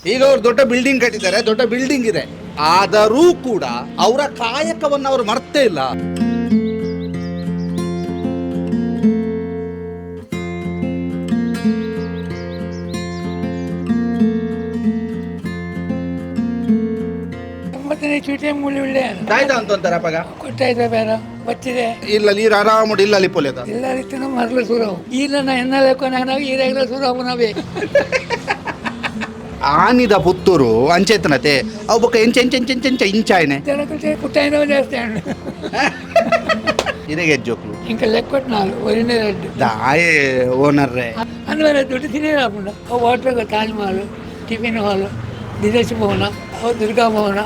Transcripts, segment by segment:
ಈಗ ಅವ್ರು ದೊಡ್ಡ ಬಿಲ್ಡಿಂಗ್ ಕಟ್ಟಿದ್ದಾರೆ, ದೊಡ್ಡ ಬಿಲ್ಡಿಂಗ್ ಇದೆ. ಆದರೂ ಕೂಡ ಅವರ ಕಾಯಕವನ್ನು ಅವರು ಮರ್ತೇ ಇಲ್ಲ. ಒಂಬತ್ತನೇ ಚೀಟಿ ಮೂಲಿ ಒಳ್ಳೆ ಆಯ್ತಾ ಅಂತಂತಾರೆ ಅಪ್ಪಗ ಕೊಟ್ಟಾಯ್ತ ಬೇಡ ಬಚ್ಚಿದೆ. ಇಲ್ಲ, ನೀರು ಆರಾಮ ಇಲ್ಲ ಅಲ್ಲಿ ಪೊಲೆದ. ಎಲ್ಲ ರೀತಿನೂ ಮರಳು ಸುರವು ಇಲ್ಲ ನಾ ಎನ್ನಲೇಕೋ ನಾನು ಈರಾಗಲೂ ಸುರವು ನಾವೇ. ಆನಿದ ಪುತ್ತೂರು ಅಂಚೆತನತೆ ಅವು ಬೊಕ್ಕ ಎಂಚ ಎಂಚ ಎಂಚ ಎಂಚ ಎಂಚ ಇಂಚಾಯ್ನೆ. ಜನಕ್ಕೆ ಪುಟ್ಟಾಯಿನ ಜಾಸ್ತಿ ಹಣ್ಣು. ಇರೆಗೆ ಜೋಕ್ಲು. ఇంకా లెక్కొట్టు నాలుగు ఒరినే రెడ్డు. ದಾಯೆ ಓನರ್ರೆ. అందువల్ల దుడ్డు తినే రాకుండా hotel Taj Mahal, tiffin hall, Dinesh Bhavan, ಅವು ದುರ್ಗಾ ಭವನ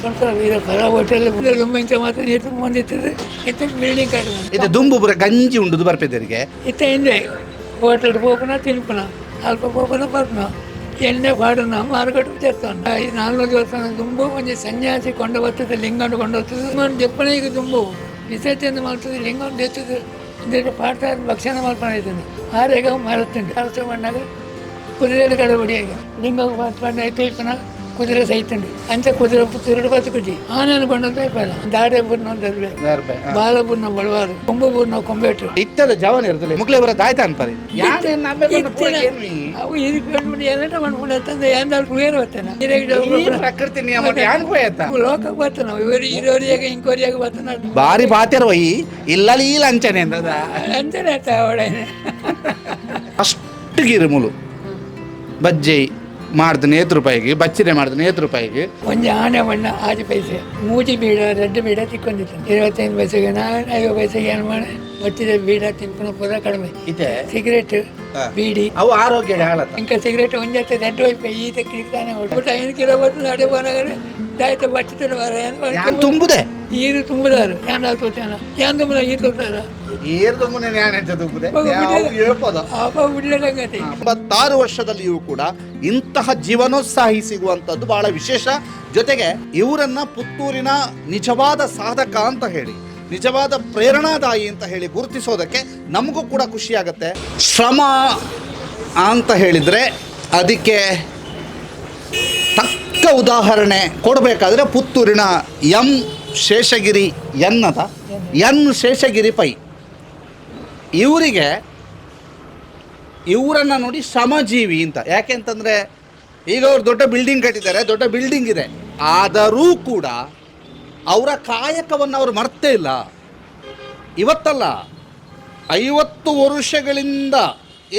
ಸ್ವಲ್ಪ ಪರ ಹೋಟೆಲ್ ದುಂಬ ಮಾತ್ರ ನೀರು ಮುಂದಿರ್ತದೆ ಇತ್ತ ಬಿಲ್ಡಿಂಗ್ ಕಟ್ಟುವ. ಇದು ದುಂಬು ಪೂರ ಗಂಜಿ ಉಂಡುದು ಬರ್ಪೆದರಿಗೆ. ಇತ್ತ ಹಿಂದೆ ಹೋಟೆಲ್ పోకున్నా ತಿನ್ಪುನ ಅಲ್ಪ ಪೋಪುನ ಬರ್ಪುನ ಎಣ್ಣೆ ಪಾಡುನ ಮಾರುಕಟ್ಟೆ చేస్తాను. ಈ ನಾಲ್ನೂರು ದೇವಸ್ಥಾನ ದುಂಬು ಒಂಜಿ ಸನ್ಯಾಸಿ ಕೊಂಡ ಬರ್ತದೆ, ಲಿಂಗನ್ನು ಕೊಂಡು ಹೋಗ್ತದೆ, ಲಿಂಗನ್ನು ಜಪ್ಪನೆ ಈಗ ದುಂಬು ವಿಸರ್ಜನೆ ಮಾಡ್ತದೆ, ಲಿಂಗನ್ನು ಎತ್ತುದು ಇಂದ ಪಾಡ್ತಾ ಭಕ್ಷಣ ಮಲ್ಪನ ಇದ್ದಾನೆ ಆರೇಗ ಮರತುಂಡು ಅರಸ ಮಣ್ಣಾಗ ಕುದುರೆ ಕಡಬಡಿಯಾಗ ಲಿಂಗ ಪಣ್ಣ ತೋಯ್ಪನ ಕುದುರೆ ಸೈತುಂಡು ಅಂಚ ಕುದುರೆ ತಿರುಡು ಬతుకుಜಿ ಆನೆಯನ್ನು ಕೊಂಡು ತೋಯ್ಪಲ್ಲ ದಾಡೆ ಬುರ್ನ ಬಾಲ ಬುರ್ನ ಬಡವಾರು ಕೊಂಬು ಬುರ್ನ ಕೊಂಬೇಟು. ಇತ್ತದ ಜವನ ಇರ್ತದೆ ಮುಕ್ಲೆ ಬರ ದಾಯ್ತ ಅನ್ಪರಿ. ಅವು ಇದು ಏನಾರ ಮಾಡ್ಕೊಂಡು ತಂದೆ ఏందాడు వేరు వస్తాను. ಪ್ರಕೃತಿ ನಿಯಮ ಯಾನ್ ಹೋಯತ್ತ. ಲೋಕಕ್ಕೆ ಬರ್ತಾನ ಇವರು ಇರೋರಿಯಾಗ ಇಂಕೋರಿಯಾಗ ಬರ್ತಾನ. ಬಾರಿ ಬಾತೆರ ಒಯ್ ಇಲ್ಲ ಇಲ್ಲ ಅಂಚನೆ ಅಂತದ. ಅಂತಾನೆ ಅವಳೇನೆ. ಅಷ್ಟು ಗಿರುಮುಲು ಬಜ್ಜೆ ಮಾಡ್ದು ನೇತು ರೂಪಾಯಿಗೆ, ಬಚ್ಚಿರೆ ಮಾಡ್ದು ನೇತು ರೂಪಾಯಿಗೆ. ಒಂಜಿ ಆಣೆ ಬಣ್ಣ ಆಜು ಪೈಸೆ, ಮೂಜಿ ಬೀಡ ರೆಡ್ಡು ಬೀಡ ತಿಕ್ಕೊಂಡಿತ್ತು 25 ಪೈಸೆಗೆ, ನಾನು 50 ಪೈಸೆಗೆ ಏನು ಮಾಡಿ ಬಚ್ಚಿದೆ ಬೀಡ ತಿನ್ಕೊಂಡು ಪೂರ ಕಡಿಮೆ. ಇದೆ. ಸಿಗರೇಟ್ ಬೀಡಿ. ಅವು ಆರೋಗ್ಯ ಹಾಳತ್ತ. ఇంకా ಸಿಗರೇಟ್ ಒಂಜತ್ತೆ ರೆಡ್ಡು ಹೋಯ್ತು ಈತ ಕಿರಿತಾನೆ ಬಿಟ್ಟು 5 ಕಿಲೋ ಬರ್ತದೆ ಅಡೆ ಬನಾಗರೆ ದಾಯ್ತ ಬಚ್ಚಿತನ. ಯಾನ್ ತುಂಬುದೆ. ಈರು ತುಂಬುದಾರು ಯಾನ್ ತೋತಾನ ಯಾನ್ ತುಂಬುದ ಈರು ತೋತಾರ. ಏರ್ ತುಂಬುನೆ ಯಾನ್ ಎಂಚ ತುಂಬುದೆ ಹೇಳ್ಬೋದ. ಆಪ ಬಿಡ್ಲೇದಂಗತಿ. 86 ವರ್ಷದಲ್ಲಿಯೂ ಕೂಡ ಇಂತಹ ಜೀವನೋತ್ಸಾಹಿ ಸಿಗುವಂಥದ್ದು ಬಹಳ ವಿಶೇಷ. ಜೊತೆಗೆ ಇವರನ್ನ ಪುತ್ತೂರಿನ ನಿಜವಾದ ಸಾಧಕ ಅಂತ ಹೇಳಿ, ನಿಜವಾದ ಪ್ರೇರಣಾದಾಯಿ ಅಂತ ಹೇಳಿ ಗುರುತಿಸೋದಕ್ಕೆ ನಮಗೂ ಕೂಡ ಖುಷಿಯಾಗತ್ತೆ. ಶ್ರಮ ಅಂತ ಹೇಳಿದರೆ ಅದಕ್ಕೆ ತಕ್ಕ ಉದಾಹರಣೆ ಕೊಡಬೇಕಾದ್ರೆ ಪುತ್ತೂರಿನ ಎಂ ಶೇಷಗಿರಿ ಎನ್ನದ ಎನ್ ಶೇಷಗಿರಿ ಪೈ ಇವರಿಗೆ, ಇವರನ್ನು ನೋಡಿ ಶ್ರಮಜೀವಿ ಅಂತ. ಯಾಕೆ ಅಂತಂದರೆ ಈಗ ಅವ್ರು ದೊಡ್ಡ ಬಿಲ್ಡಿಂಗ್ ಕಟ್ಟಿದ್ದಾರೆ, ದೊಡ್ಡ ಬಿಲ್ಡಿಂಗ್ ಇದೆ. ಆದರೂ ಕೂಡ ಅವರ ಕಾಯಕವನ್ನು ಅವರು ಮರ್ತೇ ಇಲ್ಲ. ಇವತ್ತಲ್ಲ, 50 ವರ್ಷಗಳಿಂದ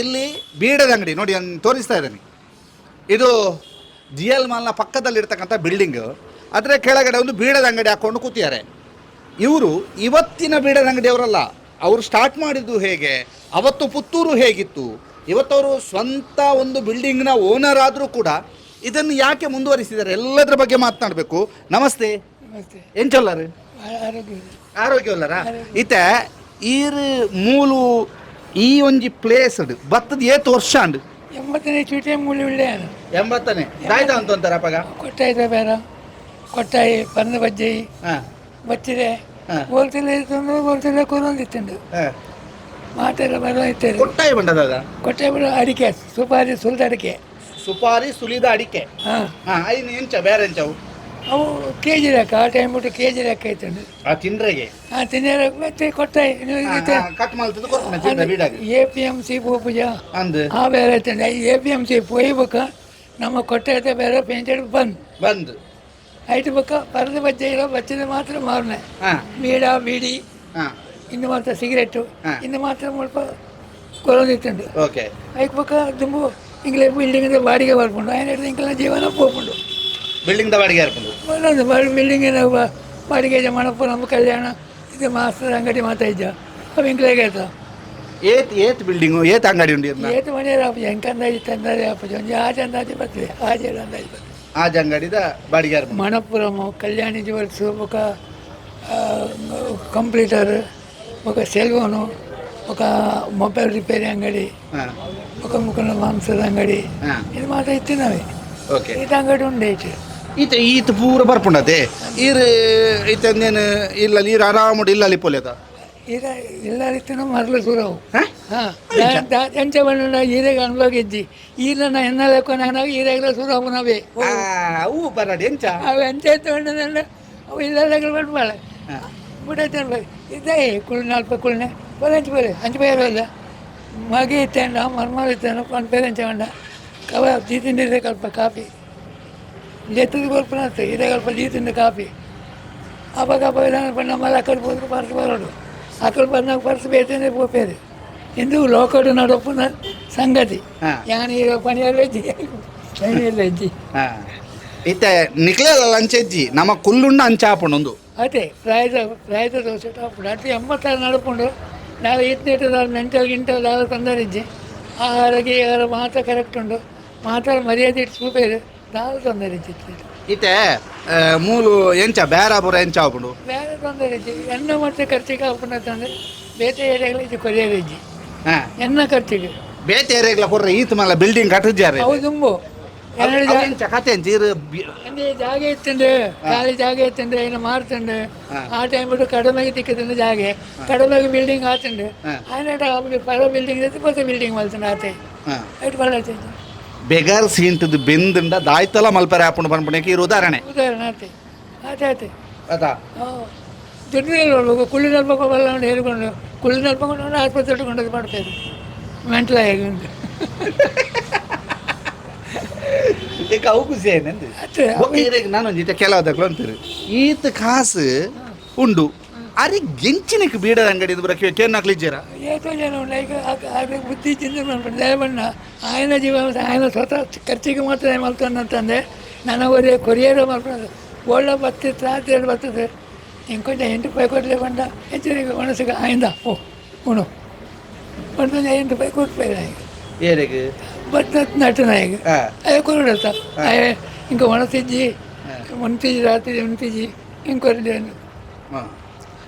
ಇಲ್ಲಿ ಬೀಡದ ಅಂಗಡಿ ನೋಡಿ ನಾನು ತೋರಿಸ್ತಾ ಇದ್ದೀನಿ. ಇದು ಜಿ ಎಲ್ ಮಾಲ್ನ ಪಕ್ಕದಲ್ಲಿರ್ತಕ್ಕಂಥ ಬಿಲ್ಡಿಂಗ್. ಅದರ ಕೆಳಗಡೆ ಒಂದು ಬೀಡದ ಅಂಗಡಿ ಹಾಕ್ಕೊಂಡು ಕೂತಿದ್ದಾರೆ ಇವರು. ಇವತ್ತಿನ ಬೀಡದ ಅಂಗಡಿಯವರಲ್ಲ. ಅವರು ಸ್ಟಾರ್ಟ್ ಮಾಡಿದ್ದು ಹೇಗೆ, ಅವತ್ತು ಪುತ್ತೂರು ಹೇಗಿತ್ತು, ಇವತ್ತವರು ಸ್ವಂತ ಒಂದು ಬಿಲ್ಡಿಂಗ್ನ ಓನರ್ ಆದರೂ ಕೂಡ ಇದನ್ನು ಯಾಕೆ ಮುಂದುವರಿಸಿದ್ದಾರೆ, ಎಲ್ಲದರ ಬಗ್ಗೆ ಮಾತನಾಡಬೇಕು. ನಮಸ್ತೆ. ನಮಸ್ತೆ. ಎಂಚೊಲ್ಲರು? ಆರೋಗ್ಯ ಇದೆ. ಆರೋಗ್ಯವಲ್ಲರ ಇತ್ತೆ ಈರ್ ಮೂಲು ಈ ಒಂಜಿ ಪ್ಲೇಸ್ ಬತ್ತದ ಏತ್ ವರ್ಷ ಅಂಡ್? 80ನೇ ಚೀಟಿ ಮೂಲಿ ಒಳ್ಳೆ. 80ನೇ ದಾಯ್ತ ಅಂತ ಅಂತಾರ ಅಪ್ಪಗ. ಕೊಟ್ಟಾಯ್ತ ಬೇಡ ಕೊಟ್ಟಾಯಿ ಪಂದ ಬಜ್ಜಿ ಬಚ್ಚಿದೆ. ಬೋಲ್ತಿಲ್ಲ ಇತ್ತು ಬೋಲ್ತಿಲ್ಲ ಕೂರೊಂದಿತ್ತುಂಡು ಮಾತೆಲ್ಲ ಬರ ಇತ್ತು. ಕೊಟ್ಟಾಯಿ ಬಂಡದ. ಕೊಟ್ಟಾಯಿ ಬಿಡ ಅಡಿಕೆ ಸುಪಾರಿ ಸುಲಿದ ಅಡಿಕೆ. ಸುಪಾರಿ ಸುಲಿದ ಅಡಿಕೆ. ಹಾಂ. ಐನು ಎಂಚ ಬೇರೆ ಎಂಚವು? ಅವು ಕೆ ಜಿ ಲೆಕ್ಕ, ಆ ಟೈಮ್ ಬಿಟ್ಟು ಕೆ ಜಿ ಲೆಕ್ಕ ಇತ್ತುಂಡು. ಆ ತಿಂಡ್ರೆಗೆ. ಹಾಂ, ತಿನ್ನಿರ ಮತ್ತೆ ಕೊಟ್ಟಾಯಿ. ಕಟ್ ಮಾಡ್ತದ ಕೊಡ್ತಾನೆ ತಿಂಡ್ರೆ ಬೀಡಾಗಿ. ಎ ಪಿ ಎಮ್ ಸಿ ಪೂಜ. ಅಂದ್. ಆ ಬೇರೆ ಇತ್ತುಂಡು ಎ ಪಿ ಎಮ್ ಸಿ ಪೋಯ್ಬೇಕ ನಮ್ಮ ಕೊಟ್ಟಾಯ್ತ ಬೇರೆ ಪೇಂಟೆಡ್ ಬಂದ್. ಬಂದ್. ಐಟು ಬಕ್ಕ ಪರದ ಬಜ್ಜೆ ಇಲ್ಲ ಬಚ್ಚಿದ ಮಾತ್ರ ಮಾರನೆ. ಬೀಡ ಬೀಡಿ. ಇನ್ನು ಮಾತ್ರ ಸಿಗರೇಟು. ಇನ್ನು ಮಾತ್ರ ಮುಲ್ಪ ಕೊರೊಂದಿತ್ತುಂಡು. ಓಕೆ. ಐಕ್ ಬೊಕ್ಕ ದುಂಬು ಇಂಗ್ಲೆ ಬಿಲ್ಡಿಂಗ್ ಬಾಡಿಗೆ ಬರ್ಪುಂಡು ఆయన ಇಂಕ್ಲ ಜೀವನ ಪೋಪುಂಡು. ಬಿಲ್ಡಿಂಗ್ the ಬಾಡಿಗೆ ಹಾಕೊಂಡು. ಒಂದೊಂದು ಬಿಲ್ಡಿಂಗ್ ಬಾಡಿಗೆ ಮಣಪುರಂ ಕಲ್ಯಾಣ ಇದು ಮಾಸ್ತರ್ ಅಂಗಡಿ ಮಾತಾ ಇದ್ದ ಅವು ಇಂಕ್ಲೆಗೆ ಆಯ್ತು. ಏತ್ ಏತ್ ಬಿಲ್ಡಿಂಗು ಏತ್ ಅಂಗಡಿ ಉಂಡು ಇರ್ನ? ಏತ್ ಮನೆ ಆಪುಜ ಎಂಕ ಅಂದಾಜು ತಂದಾಜೆ ಆಪುಜ ಒಂಜಿ ಆಜ್ ಅಂದಾಜು ಬರ್ತದೆ, ಆಜ್ ಏಳು ಅಂದಾಜು ಬರ್ತದೆ. ಆ ಅಂಗಡಿದ ಬಾಡಿಗೆ ಹಾಕೊಂಡು. ಮಣಪುರಂ ಕಲ್ಯಾಣಿ ಜುವೆಲ್ಸ್ ಬೊಕ ಕಂಪ್ಯೂಟರ್ ಬೊಕ ಸೆಲ್ಫೋನು ಬೊಕ ಮೊಬೈಲ್ ರಿಪೇರಿ ಅಂಗಡಿ ಬೊಕ ಮುಖಂಡ ಮಾಂಸದ ಅಂಗಡಿ. ಇದು ಮಾತ್ರ ಇತ್ತು ನಾವೇ. ಓಕೆ. ಇದು ಅಂಗಡಿ ಉಂಡು ಇತ್ತು. ಈತ ಈತ ಪೂರ ಬರ್ಪುಂಡತೆ ಈರ್ ಈತ ನೇನು ಇಲ್ಲ ನೀರು ಆರಾಮುಡು ಇಲ್ಲ ಅಲ್ಲಿ ಪೊಲೆದ. ಈರ ಎಲ್ಲರಿತ್ತನ ಮರಳು ಸುರವು. ಹಾಂ, ಎಂಚ ಬಣ್ಣ ಈರೆಗೆ ಅನುಭವ ಇಜ್ಜಿ. ಈರನ್ನ ಎನ್ನ ಲೆಕ್ಕನಾಗ ಈರೆಗ್ಲ ಸುರವು ನಾವೇ. ಅವು ಬರಡಿ ಎಂಚ? ಅವು ಎಂಚ ಇತ್ತು, ಅವು ಇಲ್ಲೆಲ್ಲ ಬಣ್ಣ ಬುಡ ಇದ್ದೇ ಕುಳ್ಳ ಅಲ್ಪ ಕುಳ್ಳೆ ಪೊಲೆಂಚ್ ಪೊಲೆ ಅಂಚ ಪೇರಲ್ಲ. ಮಗೆ ಇತ್ತೇಂಡ, ಮರ್ಮಲ್ ಇತ್ತೇಂಡ, ಪಂಡ್ ಪೇರೆಂಚ ಬಂಡ ಕವ ದೀತಿಂಡಿದೆ. ಕಲ್ಪ ಕಾಪಿ ಲೆತ್ತದ ಕೊಲ್ಪನ ಇದೇ ಕಲ್ಪ ದೀತಿಂಡ ಕಾಪಿ. ಅವಾಗ ಅವಾಗ ನಮ್ಮಲ್ಲಿ ಅಕ್ಕಡೆ ಪೋದು ಪರ್ಸ್ ಬರೋಡು. ಅಕ್ಕಡೆ ಬಂದಾಗ ಪರ್ಸ್ ಬೇತೇನೆ ಪೋಪೇರು ಇಂದು ಲೋಕಡು ನಡಪುನ ಸಂಗತಿ. ಯಾನ್ ಈಗ ಪಣಿಯಲ್ಲ ಇಜ್ಜಿ, ಪಣಿಯಲ್ಲ ಇಜ್ಜಿ. ಇತ್ತೆ ನಿಕ್ಲೆಲ ಅಂಚೆಜ್ಜಿ, ನಮ್ಮ ಕುಲ್ಲುಂಡ ಅಂಚ ಆಪುಂಡು ಒಂದು. ಅದೇ ಪ್ರಾಯದ ಪ್ರಾಯದ ದೋಸೆ ಆಪುಂಡು. ಅದು 86 ನಡಪುಂಡು. ನಾವು ಇತ್ನೇಟ ಮೆಂಟಲ್ ಗಿಂಟಲ್ ದಾದ ತೊಂದರೆ ಇಜ್ಜಿ. ಆಹಾರಕ್ಕೆ ಆಹಾರ ಮಾತ್ರ ಕರೆಕ್ಟ್ ಉಂಡು, ಮಾತ್ರ ಮರ್ಯಾದೆ ಇಟ್ಟು ಸೂಪೇರು, ದಾದ ತೊಂದರೆ ಇಜ್ಜಿ ಇತ್ನೇಟ. ಇತ್ತೆ ಮೂಲು ಎಂಚ ಬೇರ ಪೂರ ಎಂಚ ಆಪುಂಡು? ಬೇರೆ ತೊಂದರೆ ಇಜ್ಜಿ. ಎಣ್ಣೆ ಮತ್ತೆ ಖರ್ಚಿಗೆ ಆಪುಂಡು ಅಂತಂದ್ರೆ ಬೇತೆ ಏರಿಯಾಗಳ ಇಜ್ಜಿ, ಕೊರಿಯರ್ ಇಜ್ಜಿ. ಎಣ್ಣೆ ಖರ್ಚಿಗೆ. ಬೇತೆ ಏರಿಯಾಗ್ಲ ಕೊರ್ರೆ ಈತ ಮಲ್ಲ ಬಿಲ್ಡಿಂಗ್ ಕಟ್ಟಿದ್ದಾರೆ. ಅವು ದುಂಬು ಎರಡು ಎಂಚ ಕತೆ ಎಂಚ ಇರು? ಅಂದ್ರೆ ಜಾಗ ಇತ್ತಂಡು, ಖಾಲಿ ಜಾಗ ಇತ್ತಂಡು, ಏನೋ ಮಾರ್ತಂಡು. ಆ ಟೈಮ್ ಬಿಟ್ಟು ಕಡಿಮೆಗೆ ತಿಕ್ಕದಂಡು, ಜಾಗೆ ಕಡಿಮೆಗೆ ಬಿಲ್ಡಿಂಗ್ ಆತಂಡು. ఆయన ಪರ ಬಿಲ್ಡಿಂಗ್ ಇತ್ತು, ಹೊಸ ಬಿಲ್ಡಿಂಗ್ ಮಲ್ತಂಡು ಆತೆ. ಐಟ್ ಬರಲ. ಬೆಗರ್ ಸೀಂಟದ ಬೆಂದುಂಡ ದಾಯ್ತಲ ಮಲ್ಪರೆ ಆಪುಂಡು ಪನ್ಪುಣಕ್ಕೆ ಇರು ಉದಾಹರಣೆ. ಉದಾಹರಣೆ ಆತೆ ಆತೆ ಆತೆ. ಅತಾ. ದುಡ್ಡು ನೋಡ್ಬೇಕು, ಕುಳ್ಳಿ ನಲ್ಬೇಕು ಬಲ್ಲ ಹೇರ್ಕೊಂಡು ಕುಳ್ಳಿ ನಲ್ಕೊಂಡು ಆಸ್ಪತ್ರೆ ಇಟ್ಕೊಂಡು ಮಾಡ್ತಾರೆ ಮೆಂಟಲ್ ಆಗಿ. ಈಗ ಅವು ಖುಷಿ ಏನಂದು. ಅತ್ತೆ. ಬೊಕ್ಕ ನಾನು ಜೊತೆ ಕೆಲವದಕ್ಲು ಅಂತೀರಿ, ಈತ ಕಾಸು ಉಂಡು ಅರಿ ಗೆಂಚಿನಕ್ಕೆ ಬೀಡದ ಅಂಗಡಿ ಇದು ಬರಕ್ಕೆ ಕೇನ್ನಾಕ್ಲಿಜ್ಜರ? ಏತೋ ಜನ ಉಂಡು. ಈಗ ಅದಕ್ಕೆ ಬುದ್ಧಿ ಚಿಂತೆ ಮಾಡ್ಕೊಂಡು ದಯಬಣ್ಣ ఆయన ಜೀವ ఆయన ಸ್ವತಃ ಖರ್ಚಿಗೆ ಮಾತ್ರ ಮಲ್ತಂದಂತಂದೆ. ನನಗೆ ಕೊರಿಯರ್ ಮಲ್ಪೋದು ಒಳ್ಳೆ ಬತ್ತಿತ್ತು, ರಾತ್ರಿ ಬರ್ತದೆ. ಇಂಕೊಂಚ 8 ರೂಪಾಯಿ ಕೊಡಲಿ ಬಂಡ ಹೆಚ್ಚಿನ ಮನಸ್ಸಿಗೆ ಆಯಿಂದ ಓ ಉಣು ಪಂಡ 8 ರೂಪಾಯಿ ಕೊಟ್పోయి ಏರಿಗೆ? ಬಟ್ ನಟನಾಯಕ ಅದೇ ಕೊರಡತ್ತ ಅಯ್ಯ ಇಂಕ ಒಣತಿಜ್ಜಿ ಉಣ್ತಿಜ್ಜಿ, ರಾತ್ರಿ ಉಣ್ತಿಜ್ಜಿ ಇಂಕೊರಡಿ.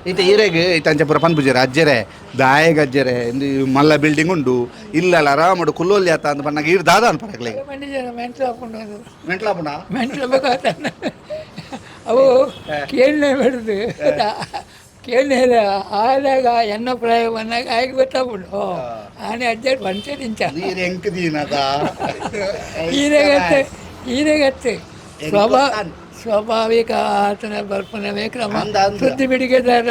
ಇತ್ತೆ ಈರೆಗ್ ಇತ್ತೆ ಅಂಚ ಪೂರ ಪನ್ಪುಜೆರ್ ಅಜ್ಜೆರೆ ದಾಯೆಗ್ ಅಜ್ಜೆರೆ ಇಂದು ಮಲ್ಲ ಬಿಲ್ಡಿಂಗ್ ಉಂಡು ಇಲ್ಲಲ್ಲ ಆರಾಮಡು ಕುಲ್ಲೊಲ್ಲಿ ಆತ ಅಂತ ಪನ್ನಾಗ ಈರ್ ದಾದ ಅನ್ಪರಕ್ಲೆ? ಮಂಡಿ ಜನ ಮೆಂಟ್ಲು ಹಾಕೊಂಡು. ಮೆಂಟ್ಲಾಪುಂಡ? ಮೆಂಟ್ಲು ಬೇಕಾಗ್ತಾನೆ. ಅವು ಕೇಳನೆ ಬಿಡುದು ಕೇಳನೆ ಆದಾಗ ಎನ್ನ ಪ್ರಾಯ ಬಂದಾಗ ಆಯ್ಕೆ ಗೊತ್ತಾಗ್ಬಿಡು ಆನೆ ಅಜ್ಜ ಬಂಚೆ ನಿಂಚ. ನೀರ್ ಎಂಕ್ ದೀನದ? ಈರೆಗತ್ತೆ ಈರೆಗತ್ತೆ ಸ್ವಾಭಾವಿಕ ಆತನ ಬರ್ಪನವೇ ಕ್ರಮ. ಅಂದ ಅಂದ. ಸುದ್ದಿ ಬಿಡಿಗೆದಾರ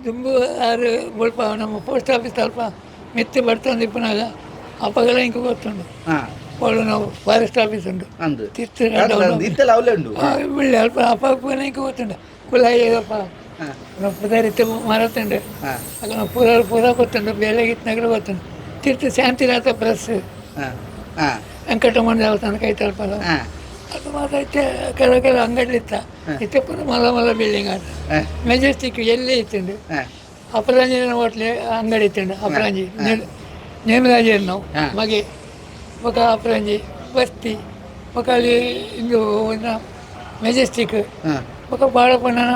ದುಂಬು ಆರು ಮುಲ್ಪ ನಮ್ಮ ಪೋಸ್ಟ್ ಆಫೀಸ್ ಸ್ವಲ್ಪ ಮೆತ್ತಿ ಬರ್ತಂದು ಇಪ್ಪನಾಗ ಅಪ್ಪಗೆಲ್ಲ ಇಂಕ ಗೊತ್ತುಂಡು. ಅವಳು ನಾವು ಫಾರೆಸ್ಟ್ ಆಫೀಸ್ ಉಂಟು. ಅಂದು. ತಿರ್ತು. ಇತ್ತೆಲ್ಲ ಅವಲೇ ಉಂಡು. ಒಳ್ಳೆ ಅಲ್ಪ ಅಪ್ಪ ಇಂಕ ಗೊತ್ತುಂಡು. ಕುಲಾಯಿ ಅಪ್ಪ ಪುದಾರಿತ್ತೆ ಮರತುಂಡು. ಆಗ ಪೂರ ಪೂರ ಗೊತ್ತುಂಡು, ಬೇಲೆ ಗಿತ್ನಾಗಲೂ ಗೊತ್ತುಂಡು. ತಿರ್ತು ಶಾಂತಿನಾಥ ಪ್ರೆಸ್, ವೆಂಕಟರಮಣ ದೇವಸ್ಥಾನ ಕೈ ತಲುಪಲ್ಲ. ಅದು ಮಾತ್ರ ಇತ್ತೆ ಕೆಲವು ಕೆಲವು ಅಂಗಡಿ ಇತ್ತ. ಇತ್ತೆ ಪೂರ ಮಲ್ಲ ಮಲ್ಲ ಬಿಲ್ಡಿಂಗ್ ಆತ. ಮೆಜೆಸ್ಟಿಕ್ ಎಲ್ಲಿ ಇತ್ತುಂಡು. ಅಪರಂಜಿನ ಹೋಟ್ಲೆ ಅಂಗಡಿ ಇತ್ತುಂಡು. ಅಪರಂಜಿ ನೇಮರಾಜ್ ನಾವು ಮಗೆ ఒక ಅಪರಂಜಿ ಬಸ್ತಿ ఒక ಅಲ್ಲಿ ಇಂದು ಮೆಜೆಸ್ಟಿಕ್ ఒక ಬಾಳಪ್ಪಣ್ಣನ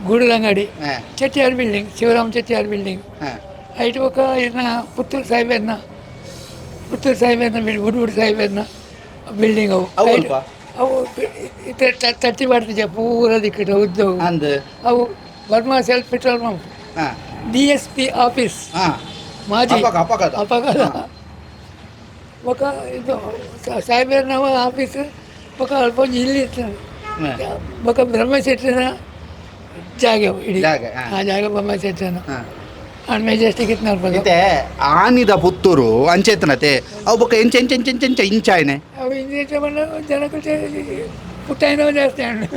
ಗೂಡಲ ಅಂಗಡಿ, ಚೆಟ್ಟಿಯಾರ್ ಬಿಲ್ಡಿಂಗ್, ಶಿವರಾಮ್ ಚೆಟ್ಟಿಯಾರ್ ಬಿಲ್ಡಿಂಗ್. ಐಟ್ ఒక ಇದನ್ನ ಪುತ್ತೂರು ಸಾಹೇಬರ್ನ, ಪುತ್ತೂರು ಸಾಹೇಬರ್ನ ಬಿಲ್ಡಿಂಗ್, ಉಡುಗುಡು ಸಾಹೇಬರ್ನ ಬಿಲ್ಡಿಂಗ್ ಅವು. ಅವು ಅಲ್ಪ? ಅವು ತಟ್ಟಿ ಮಾಡ್ತಿದ್ದೆ ಪೂರ ದಿಕ್ಕಿಟ್ಟು ಉದ್ದವು. ಅಂದ್. ಅವು Burma cell petrol pump, DSP office ಮಾಜಿ. ಅಪಗ ಅಪಗದ. ಅಪಘಾತ ఒక ಇದು ಸಾಹೇಬರ್ನ ಆಫೀಸ್ ఒక ಅಲ್ಪ ಒಂಜಿ ಇಲ್ಲಿ ಇತ್ತು. ಬೊಕ ಬ್ರಹ್ಮಶೆಟ್ಟಿನ ಜಾಗೆ ಇಡೀ. ಜಾಗೆ, ಹಾ. ಆ ಜಾಗ ಬ್ರಹ್ಮಶೆಟ್ಟಿನ ಆಂಡ್ ಮೆಜೆಸ್ಟಿಕ್ ಇತ್ತು ನಲ್ಪ. ಇತ್ತೆ ಆನಿದ ಪುತ್ತೂರು ಅಂಚೆತ್ತನತೆ ಅವು ಬೊಕ್ಕ ಎಂಚ ಎಂಚ ಎಂಚ ಎಂಚ ಎಂಚ ಇಂಚಾಯ್ನೆ? ಅವು ಇಂಜೆ ಬಂಡ ಜನಕ್ಕೆ ಪುಟ್ಟಾಯಿನ ಜಾಸ್ತಿ ಹಣ್ಣು.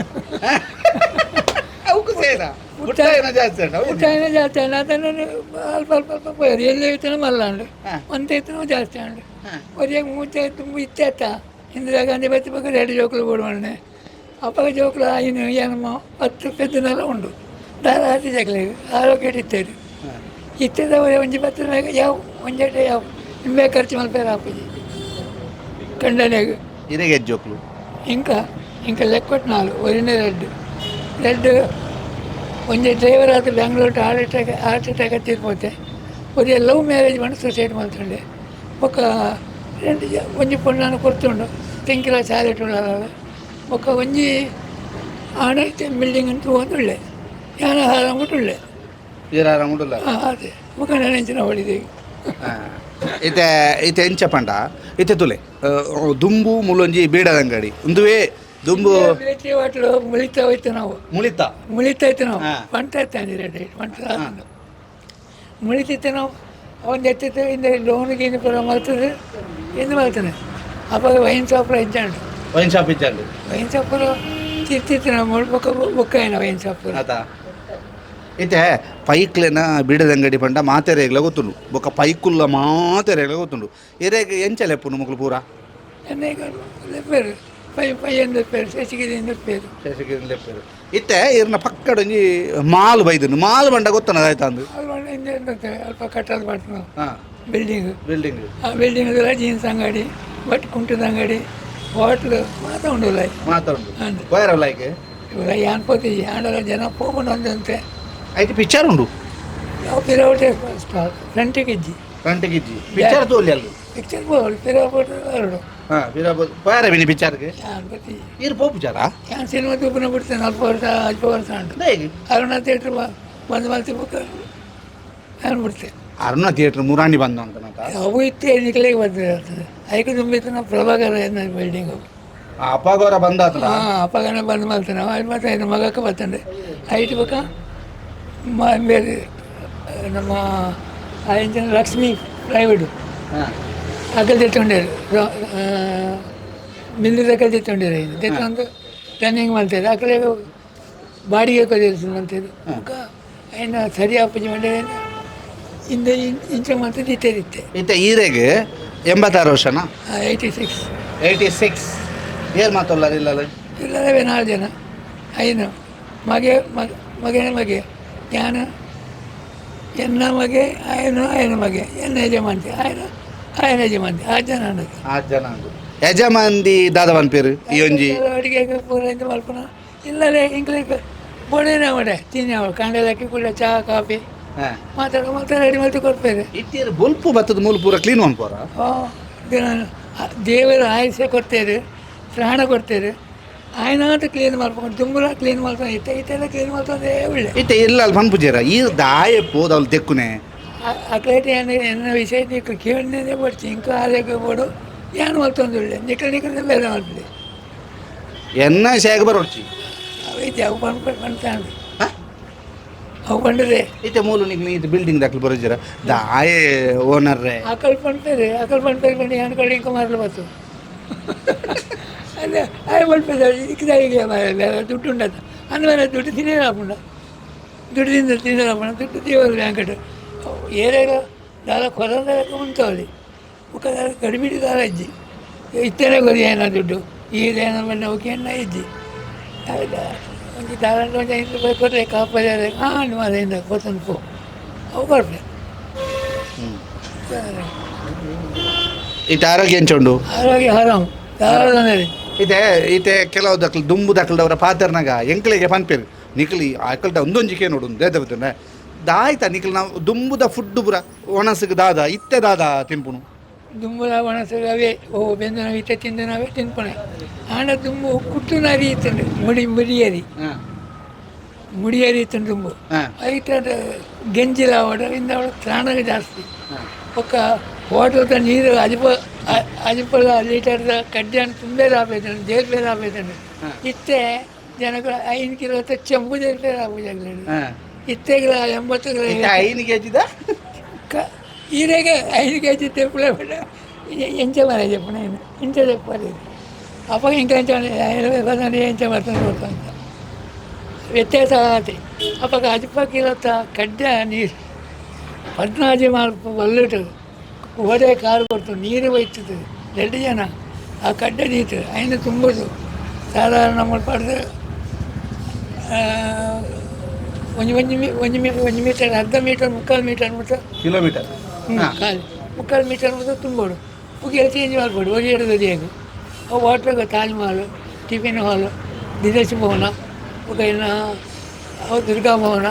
ಅವಕ್ಕೂ ಸೇರ ಪುಟ್ಟಾಯಿನ ಜಾಸ್ತಿ ಉಂಟು. ಪುಟ್ಟಾಯಿನ ಜಾಸ್ತಿ ಹಣ್ಣು. ಅದನ್ನು ಅಲ್ಪ ಅಲ್ಪ ಅಲ್ಪ ಪೋಯರು ಎಲ್ಲಿ ಇತ್ತನ ಮಲ್ಲ ಉಂಡು. ಒಂತೆ ಇತ್ತನ ಜಾಸ್ತಿ ಉಂಡು. ಒರಿಯಾಗ ಮುಂಚೆ ತುಂಬ ಇತ್ತೆ ಇಂದಿರಾ ಗಾಂಧಿ ಬತ್ತಿ ಪಕ್ಕ ಎರಡು ಜೋಕುಲು ಬೋಡುವಣ್ಣೆ. ಅಪ್ಪಗ ಜೋಕುಲು ಐನು ಏನಮ್ಮ 10 ಪೆದ್ದನೆಲ್ಲ ಉಂಡು. ದಾದ ಆತಿ ಜಕ್ಲೆಗ್ ಆರೋಗ್ಯ ಇತ್ತೇರು ಇತ್ತೆದ ಒಂಜಿ ಬತ್ತಿನ ಯಾವ ಒಂಜೆಟೆ ಯಾವ ನಿಂಬೆ ಖರ್ಚು ಮಲ್ಪೇರ ಆಪುಜಿ ಕಂಡನೆಗ್. ಇರೆಗೆ ಜೋಕ್ಲು? ಇಂಕ ಇಂಕ ಲೆಕ್ಕೊಟ್ಟು ನಾಲ್ ಒರಿನೇ ರೆಡ್ ರೆಡ್. ಒಂಜಿ ಡ್ರೈವರ್ ಆದ Bengaluru heart attack, heart attack ತೀರ್ಪೋತೆ. ಒರಿ ಲವ್ ಮ್ಯಾರೇಜ್ ಮಾಡಿ ಸೂಸೈಡ್ ಮಲ್ತುಂಡೆ. ಬೊಕ್ಕ రెండు ಒಂಜಿ ಪೊಣ್ಣನ ಕೊರ್ತುಂಡು, ತೆಂಕಿಲ ಶಾಲೆಟ್ ಉಳ್ಳಾಲ. ಬೊಕ್ಕ ಒಂಜಿ ಆಣ ಬಿಲ್ಡಿಂಗ್ ಅಂತ ತೂವೊಂದುಳ್ಳೆ, ಯಾನ ಹಾರಂಗುಟ್ಟುಳ್ಳೆ. ಈರ ಆರಾಮ್ ಉಂಡುಲ್ಲ. ಅದೇ ಮುಖ ನೆಂಚಿನ ಹೊಡಿದೆ. ಇತ್ತೆ ಇತ್ತೆ ಎಂಚ ಪಂಡ ಇತ್ತೆ ತುಲೆ ದುಂಬು ಮುಲೊಂಜಿ ಬೀಡದಂಗಡಿ ಉಂದುವೇ ದುಂಬು ಮಿಲಿಟರಿ ಹೋಟ್ಲು ಮುಳಿತ ಹೋಯ್ತು ನಾವು. ಮುಳಿತ. ಮುಳಿತ ಇತ್ತು ನಾವು. ಹಾ. ಬಂಟ ಇತ್ತು ರೇಟ್ ಬಂಟ ಮುಳಿತಿತ್ತು ನಾವು. ಒಂದು ಎತ್ತಿತ್ತು ಇಂದ ಲೋನ್ ಗೀನು ಪೂರ ಮಲ್ತದೆ ಎಂದು ಮಲ್ತಾನೆ. ಅವಾಗ ವೈನ್ ಶಾಪ್ ಇದ್ದಾಂಡು. ವೈನ್ ಶಾಪ್ ಇಜ್ಜಂಡು. ವೈನ್ ಶಾಪ್ ತಿರ್ತಿತ್ತು ನಾವು ಬೊಕ್ಕ ಬೊಕ್ಕ ಏನ ವೈನ್ ಶಾಪ್. ಆತ ಇತ್ತೆ ಪೈಕ್ಲೆನ ಬೀಡದಂಗಡಿ ಪಂಡ ಮಾತೆರೆಗ್ಲ ಗೊತ್ತುಂಡು, ಬೊಕ್ಕ ಪೈಕುಲ್ಲ ಮಾತೆರೆಗ್ಲ ಗೊತ್ತುಂಡು. ಇರೆಗ್ ಎಂಚ ಲೆಪ್ಪುನು ಮುಕ್ಲು ಪೂರ? ಎಣ್ಣೆ ಲೆಪ್ಪೇರು ಪೈ ಪೈ ಎಂದು ಲೆಪ್ಪೇರು, ಶಶಿಗಿರಿ ಎಂದು ಲೆಪ್ಪೇರು. ಶಶಿಗಿರಿ ಲೆಪ್ಪೇರು. ಇತ್ತೆ ಇರ್ನ ಪಕ್ಕಡೊಂಜಿ ಮಾಲ್ ಬೈದುಂಡು. ಮಾಲ್ ಬಂಡ ಗೊತ್ತನ ಆಯ್ತಾ ಅಂದು. ಅದು ಹಿಂದೆ ಅಲ್ಪ ಕಟ್ಟೋದು ಮಾಡ್ತು ನಾವು. ಹಾಂ. ಬಿಲ್ಡಿಂಗ್. ಬಿಲ್ಡಿಂಗ್. ಆ ಬಿಲ್ಡಿಂಗ್ ಜೀನ್ಸ್ ಅಂಗಡಿ, ಬಟ್ ಕುಂಟದ ಅಂಗಡಿ, ಹೋಟ್ಲು ಮಾತಾ ಉಂಡು. ಮಾತಾಡುಂಡು. ಅಂದು. Viral like. ಇವಾಗ ಯಾನ್ ಪೋತಿ ಆಂಡಲ ಜನ ಪೋಪುಂಡು ಅಂದಂತೆ. ಐತೆ ಪಿಕ್ಚರ್ ಉಂಡು. ನಾವು ಪಿರವಟೆ ಸ್ಟಾಪ್ ಫ್ರಂಟಿಗೆ ಇಜ್ಜಿ. ಗಂಟೆಗೆ ಇಜ್ಜಿ ಪಿಕ್ಚರ್ ತೋಲಿ ಅಲ್ಲಿ. ಪಿಕ್ಚರ್ ಪೋವಡು ಪಿರವಟೆ ಬರಡು. ಹಾಂ, ಪೋಯಾರ ಬಿನಿ ಪಿಕ್ಚರ್ಗೆ. ಯಾನ್ ಪೋತಿ. ಇರು ಪೋಪುಜಾರ? ಯಾನ್ ಸಿನಿಮಾ ತೂಪುನ ಬಿಡ್ತೇನೆ 40 ವರ್ಷ 50 ವರ್ಷ ಉಂಟು. ಅರುಣ ಥಿಯೇಟ್ರ್ ಬಂದ್ ಮಲ್ತಿ ಬುಕ್ಕ ನಾನು ಬಿಡ್ತೇನೆ. ಅರುಣ ಥಿಯೇಟರ್ ಮುರಾಣಿ ಬಂದು ಅಂತ. ಅವು ಇತ್ತೆ ನಿಕ್ಲೆಗೆ ಬಂದಿರ್ತದೆ. ಐಕೆ ತುಂಬಿತ್ತು ನಾವು ಪ್ರಭಾಕರ ಬಿಲ್ಡಿಂಗ್. ಅಪ್ಪಗವರ ಬಂದಾತಲ್ಲ. ಹಾಂ, ಅಪ್ಪಗನ ಬಂದ್ ಮಲ್ತಾನೆ ಅವು. ಮತ್ತೆ ಐದು ಮಗಕ್ಕೆ ಬರ್ತಂಡೆ ಐಟ್ ಬೊಕ್ಕ ಬೇರೆ ನಮ್ಮ ಆಯಿಂಚಿನ ಲಕ್ಷ್ಮೀ ಪ್ರೈವೇಟ್. ಅಗಲ್ ತೆತ್ತೊಂಡೇರು ಮಿಲ್ಲು ದಕ್ಕಲ್ ತೆತ್ತೊಂಡೇರು. ಐದು ತೆತ್ತೊಂದು ರನ್ನಿಂಗ್ ಮಲ್ತೇವೆ. ಅಕಲೆ ಬಾಡಿಗೆ ಕೊದಿರ್ತದೆ ಮಲ್ತೇವೆ. ಬೊಕ್ಕ ಐನ ಸರಿ ಆಪುಜಿ ಮಂಡೆ ಇಂದ ಇಂಚ ಮಲ್ತದ್ದು ಇತ್ತೆ ಇತ್ತೆ. ಇತ್ತೆ ಈರೆಗೆ 86 ವರ್ಷನಾ? 86. 86. ಏರ್ ಮಾತಲ್ಲ ಇಲ್ಲ. ಇಲ್ಲವೇ ನಾಲ್ಕು ಜನ ಐನು ಮಗೆ ಮಗ ಮಗನ ಮಗೆ ಯಾನ ಎನ್ನ ಮಗೆ ಆಯನು ಆಯನ ಮಗೆ ಎನ್ನ ಯಜಮಾನ್ತಿ ಆಯನ ಆಯನ ಯಜಮಾನ್ತಿ ಆ ಜನ ಅನ್ನೋದು. ಆರು ಜನ ಅಂದು ಯಜಮಾನ್ದಿ ದಾದ ಪನ್ಪೇರು ಈ ಒಂಜಿ. ಅಡುಗೆ ಪೂರ ಇಂತ ಮಲ್ಪುನ ಇಲ್ಲಲೇ ಇಂಕ್ಲೇಕ್ ಬೊಡೆನ ಅವಡೆ ತಿನ್ನಿ ಅವಳು ಕಾಂಡೆಲಕ್ಕಿ ಕೂಡ ಚಹಾ ಕಾಫಿ ಮಾತಾಡ ಮಾತಾಡ ರೆಡಿ ಮಲ್ತು ಕೊಡ್ಪೇರು. ಇತ್ತೀರು ಬೊಲ್ಪು ಬತ್ತದ ಮೂಲು ಪೂರ ಕ್ಲೀನ್ ಮನ್ಪೋರ. ಓ ದಿನ ದೇವರ ಆಯುಷ್ಯ ಕೊಡ್ತೇವೆ, ಪ್ರಾಣ ಕೊಡ್ತೇವೆ. ಆಯ್ನಾಟ ಕ್ಲೀನ್ ಮಾಡ್ಕೊಂಡು ದುಂಬುಲ ಕ್ಲೀನ್ ಮಾಡ್ಕೊಂಡು ಇತ್ತೆ ಇತ್ತೆಲ್ಲ ಕ್ಲೀನ್ ಮಾಡ್ಕೊಂಡೇ ಒಳ್ಳೆ. ಇತ್ತೆ ಇಲ್ಲ ಅಲ್ಲಿ ಪನ್ಪುಜೇರ ಈ ದಾಯ ಪೋದ ಅವ್ಲು ದೆಕ್ಕುನೆ. ಅಕ್ಲೇಟ್ ಏನು ಎನ್ನ ವಿಷಯ ನೀಕು ಕೇಳನೇ ಬಡ್ತಿ ಇಂಕ ಆರೋಗ್ಯ ಬೋಡು ಏನು ಮಲ್ತೊಂದು ಒಳ್ಳೆ ನಿಕ್ಕಲ್ ನಿಕ್ಕಲ್ ಬೇರೆ ಮಾಡ್ಲಿ. ಎನ್ನ ಶೇಗ ಬರೋಡ್ಚಿ. ಅವು ಅವು ಬಂದು ಬಂತಾಂಡು ಅವು ಬಂಡದೆ. ಇತ್ತೆ ಮೂಲು ನಿಕ್ ಇದು ಬಿಲ್ಡಿಂಗ್ ದಾಖಲು ಬರೋಜರ ದಾಯೆ ಓನರ್ ರೇ. ಅಕಲ್ ಪಂಪೇರು ಅಕಲ್ ಪಂಪೇರು ಬಂದು ಏನು ಕಡೆ ಇಂಕ ಮಾರಲು ಬತ್ತು ಅಲ್ಲ ಆಯ್ ಪಂಪೇರು ಇಕ್ಕದಾಯಿಗೆ ಬೇರೆ ದುಡ್ಡು ಉಂಡದ ಅಂದಮೇಲೆ ದುಡ್ಡು ತಿನ್ನೇರಾಪುಂಡ ದುಡ್ಡು ತಿಂದ ತಿನ್ನೇರಾಪುಂಡ ದುಡ್ಡು ದೇವರು ಬ್ಯಾಂಕಟ್ ಏರೇಗ ದಾಲ ಕೊರಂದ ಉಂಟವಲ್ಲಿ ಬೊಕ್ಕ ದಾಲ ಕಡಿಮೆ ದಾಲ ಇಜ್ಜಿ ಇತ್ತೇನೆ ಕೊರಿ ಏನ ದುಡ್ಡು ಈರೇನ ಬಂದ ಓಕೆ ಎಣ್ಣ ಇಜ್ಜಿ ಒಂಜಿ ದಾಲ ಒಂಜಿ 5 ರೂಪಾಯಿ ಕೊಟ್ಟರೆ ಕಾಪರಿ ಹಾಂ ಮಾರಿಂದ ಕೊತ್ತಂದು ಪೋ ಅವು ಕೊಡ್ಪೆ. ಇತ್ತೆ ಆರೋಗ್ಯ ಎಂಚ ಉಂಡು? ಆರೋಗ್ಯ ಆರಾಮ್ ದಾಲ ತೊಂದರೆ. ಇತ್ತೆ ಇತ್ತೆ ಕೆಲವು ದಕ್ಲು ದುಂಬು ದಕ್ಲದವರ ಪಾತೆರ್ನಾಗ ಎಂಕ್ಲೆಗೆ ಪನ್ಪೇರು ನಿಕ್ಲಿ ಅಕಲ್ಟ ಒಂದೊಂಜಿಕೆ ನೋಡು ದೇದ ದಾಯ್ತ ನಿಕ್ಲು ನಾವು ದುಂಬುದ ಫುಡ್ ಪುರ ಒಣಸಿಗೆ ದಾದ ಇತ್ತೆ ದಾದ ತಿನ್ಪುನು. ದುಂಬುದ ಒಣಸು ಅವೇ ಓ ಬೆಂದು ನಾವು ಇತ್ತೆ ತಿಂದು ನಾವೇ ತಿನ್ಪುಣೆ. ಆಂಡ ದುಂಬು ಕುಟ್ಟು ನರಿ ಇತ್ತುಂಡು ಮುಡಿ ಮುಡಿಯರಿ ಮುಡಿಯರಿ ಇತ್ತುಂಡು ದುಂಬು. ಐತೆ ಗೆಂಜಿಲ ಅವಡ ಇಂದ ಅವಳು ತ್ರಾಣಗ ಜಾಸ್ತಿ. ಬೊಕ್ಕ ಹೋಟೆಲ್ದ ನೀರು ಅಜಿಪ ಅಜಿಪದ ಲೀಟರ್ದ ಕಡ್ಡಿಯನ್ನು ತುಂಬೇ ಆಪೈತಂಡು ಜೇರ್ಪೇರ್ ಆಪೈತಂಡು. ಇತ್ತೆ ಜನಗಳು 5 ಕಿಲೋ ಚೆಂಬು ಜೇರ್ಪೇರ್ ಆಪುಜಾಗ್ಲೇಡು. ಇತ್ತೆಗ್ಲ 80 ಕಿಲೋ. ಇತ್ತೆ 5 ಕೆ ಜಿದ ಕ ಈರೆಗೆ 5 ಕೆ ಜಿ ತೆಪ್ಪುಲೆ ಬಿಡ ಎಂಚ ಮರ చెప్పున ఇంత చెప్పాలి. అప్ప ఇంకా ಎಂಚ ಎಂಚ ಮಾಡ್ತಾನೆ ಗೊತ್ತಂತ ವ್ಯತ್ಯಾಸ ಆತಿ. ಅಪ್ಪಗ ಅಜ್ಪ ಕಿಲೋತ ಕಡ್ಡ ನೀರು ಪದ್ನಾಜಿ ಮಾಲ್ಪ ಬಲ್ಲಿಟ್ಟು ಓಡೆ ಕಾರು ಕೊಡ್ತು ನೀರು ಬೈತದೆ ಎರಡು ಜನ ಆ ಕಡ್ಡೆ ನೀರು ಐನು ತುಂಬೋದು ಸಾಧಾರಣ ಪಡೆದು ಒಂಜಿ ಒಂಜಿ ಮೀ ಒಂಜಿ ಮೀ ಒಂಜಿ ಮೀಟರ್ ಅರ್ಧ ಮೀಟರ್ ಮುಕ್ಕಾಲು ಮೀಟರ್ ಮುಟ್ಟ. ಕಿಲೋಮೀಟರ್. ಖಾಲಿ ಮುಕ್ಕಾಲು ಮೀಟರ್ ಮುಟ್ಟ ತುಂಬೋಡು ಪುಗೆ ಚೇಂಜ್ ಮಾಡ್ಬೋದು ಒಂದು ಎರಡು ಬದಿಯಾಗ ಅವು ಹೋಟ್ಲಾಗ ತಾಜ್ ಮಹಲ್ ಟಿಫಿನ್ ಹಾಲ್ ದಿನೇಶ್ ಭವನ ಬೊಕ ಇನ್ನು ಅವು ದುರ್ಗಾ ಭವನ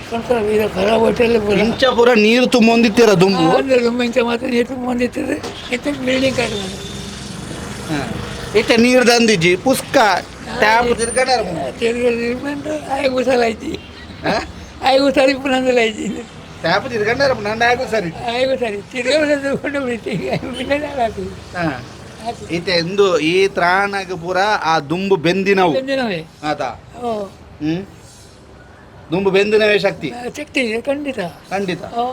ಸ್ವಲ್ಪ ಇದು ಪರ ಹೋಟೆಲ್ ಪೂರ. ಇಂಚ ಪೂರ ನೀರು ತುಂಬೊಂದಿತ್ತೀರ ದುಂಬು? ಅಂದ್ರೆ ತುಂಬ ಇಂಚ ಮಾತ್ರ ನೀರು ತುಂಬೊಂದಿರ್ತದೆ. ಇತ್ತೆ ಬಿಲ್ಡಿಂಗ್ ಕಟ್ಟ. ಇತ್ತೆ ನೀರು ದಂದಿಜ್ಜಿ ಪುಸ್ಕ ಟ್ಯಾಪ್ ತಿರ್ಗಡ. ತಿರುಗಿ ಬಂದು ಆಯ್ ಕುಸಲ ಐತಿ. ಆಯ್ಗು ಸರಿ ಪುನಂದಲ ಐತಿ. ಟ್ಯಾಪ್ ತಿರ್ಗಂಡಾರ ನಂದು ಆಯ್ಗು ಸರಿ. ಆಯ್ಗು ಸರಿ ತಿರ್ಗಂಡು ಬಿಡ್ತಿ. ಈತೆ ಎಂದು ಈ ತ್ರಾಣಗ್ ಪೂರ ಆ ದುಂಬು ಬೆಂದಿನವು. ಬೆಂದಿನವೇ. ಆತಾ. ಓ. ದುಂಬು ಬೆಂದಿನವೇ ಶಕ್ತಿ. ಶಕ್ತಿ ಇದೆ ಖಂಡಿತ. ಖಂಡಿತ. ಓ.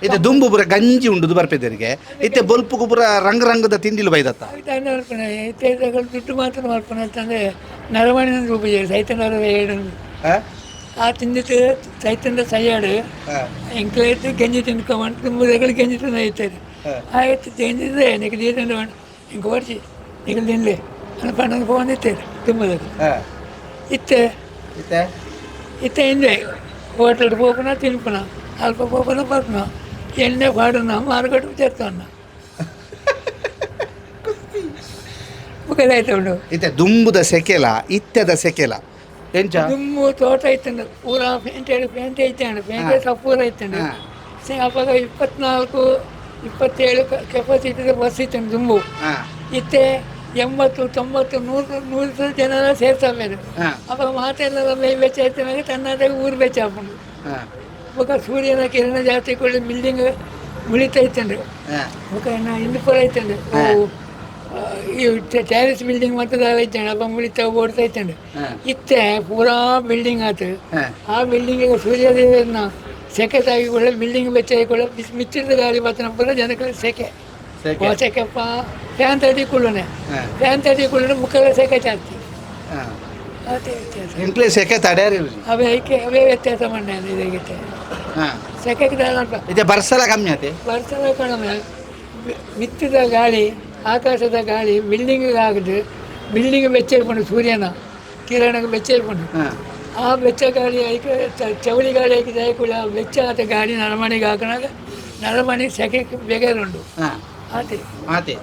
ಇತ್ತೆ ದುಂಬು ಪೂರ ಗಂಜಿ ಉಂಡುದು ಬರ್ಪೆದರಿಗೆ, ಇತ್ತೆ ಬೊಲ್ಪುಗು ಪೂರ ರಂಗ್ ರಂಗದ ತಿಂಡಿಲು ಬೈದತ್ತ. ಮಲ್ಪನೆ ಇತ್ತೆ ದುಡ್ಡು ಮಾತ್ರ ಮಲ್ಪನೆ ಅಂತಂದ್ರೆ ನರಮಣಿನ ರೂಪ ಸೈತ ನರವ ಏಳು. ಆ ತಿಂದಿತ್ತು ಸೈತಂದ ಸೈಯಾಡು ಎಂಕ್ಲೈತು ಗಂಜಿ ತಿನ್ಕೊಂಬಂದು ದುಂಬುದಗಳು ಗಂಜಿ ತಿಂದ ಇತ್ತದು. ಆಯ್ತು ಗಂಜಿದೆ ನಿಕ್ ದೀತಂಡ ಇಂಕ ಬರ್ಚಿ ನಿಕಲ್ ತಿನ್ಲಿ అని పండుగ ఫోన్ ఇచ్చారు దుమ్ములకు. ఇస్తే ಇತ್ತೆ ಇತ್ತೆ ಹಿಂದೆ ಹೋಟೆಲ್ పోకున్నా తినుకున్నా అల్ప పోకున్నా పడుతున్నా ఎన్నే పాడున్నా మార్కెట్ చేస్తున్నా ఒకదైతే ఉండు. ಇತ್ತೆ ದುಂಬುದ ಸೆಕೆಲ ಇತ್ತೆದ ಸೆಕೆಲ ಎಂಚ? ದುಮ್ಮು ತೋಟ ಇತ್ತಂಡು ಪೂರಾ ಪೇಂಟೆ ಪೇಂಟೆ ಇತ್ತಾಂಡು ಪೇಂಟೆ ಸಪೂರ ಇತ್ತಂಡು. ಅವಾಗ 24 27 ಕೆಪಾಸಿಟಿ ಬಸ್ ಇತ್ತಂಡು ದುಂಬು. ಇತ್ತೆ 80 90 100 100 ಜನ ಸೇರ್ತಾರೆ. ಅವಾಗ ಮಾತೆಲ್ಲ ಬೆಚ್ಚ ಇತ್ತ ತನ್ನದೇ ಊರು ಬೆಚ್ಚ ಹಾಕೊಂಡು. ఒక ಸೂರ್ಯನ ಕಿರಣ ಜಾಸ್ತಿ ಕೂಡ ಬಿಲ್ಡಿಂಗ್ ಮುಳಿತಾ ಇತ್ತಂಡು. ఒక ಇಂದು ಪೂರ ಇತ್ತಂಡು ಈ ಟೆರೆಸ್ ಬಿಲ್ಡಿಂಗ್ ಮತ್ತೆ ಇತ್ತಂಡು. ಅಪ್ಪ ಮುಳಿತಾ ಓಡ್ತಾ ಇತ್ತಂಡು. ಇತ್ತೆ ಪೂರಾ ಬಿಲ್ಡಿಂಗ್ ಆತು. ಆ ಬಿಲ್ಡಿಂಗ್ ಸೂರ್ಯದೇವನ ಸೆಕೆ ತಾಗಿ ಕೂಡ ಬಿಲ್ಡಿಂಗ್ ಬೆಚ್ಚ ಕೂಡ ಮಿಚ್ಚಿದ ಗಾಳಿ ಬತ್ತನ ಪೂರ ಜನಕ್ಕೆ ಸೆಕೆ ಸೆಕೆಪ್ಪ. ಫ್ಯಾನ್ ತಡಿ ಕುಳ್ಳನೆ ಫ್ಯಾನ್ ತಡಿ ಕುಳ್ಳನೆ ಮುಖದ ಸೆಕೆ ಜಾಸ್ತಿ. ಅದೇ ವ್ಯತ್ಯಾಸ. ಎಂಕ್ಲೆ ಸೆಕೆ ತಡೆಯರಿ. ಅವೇ ಐಕೆ ಅವೇ ವ್ಯತ್ಯಾಸ ಮಂಡೆ ಇದಾಗಿತ್ತೆ ಸೆಕೆಗೆ. ಇದೆ ಬರ್ಸಲ ಕಮ್ಮಿ ಆತೆ. ಬರ್ಸಲ ಕಡಿಮೆ. ಮಿತ್ತಿದ ಗಾಳಿ ಆಕಾಶದ ಗಾಳಿ ಬಿಲ್ಡಿಂಗ್ ಆಗದು ಬಿಲ್ಡಿಂಗ್ ಬೆಚ್ಚ ಇರ್ಕೊಂಡು ಸೂರ್ಯನ ಕಿರಣಕ್ಕೆ ಬೆಚ್ಚ ಇರ್ಕೊಂಡು ಆ ಬೆಚ್ಚ ಗಾಳಿ ಐಕೆ ಚವಳಿ ಗಾಳಿ ಐಕೆ ಕೂಡ ಆ ಬೆಚ್ಚ ಆತ ಗಾಳಿ ನರಮಣಿಗೆ ಹಾಕೋಣಾಗ ನರಮಣಿ ಸೆಕೆ ಬೇಗ ಉಂಡು. ಆತೆ. ಆತೆ.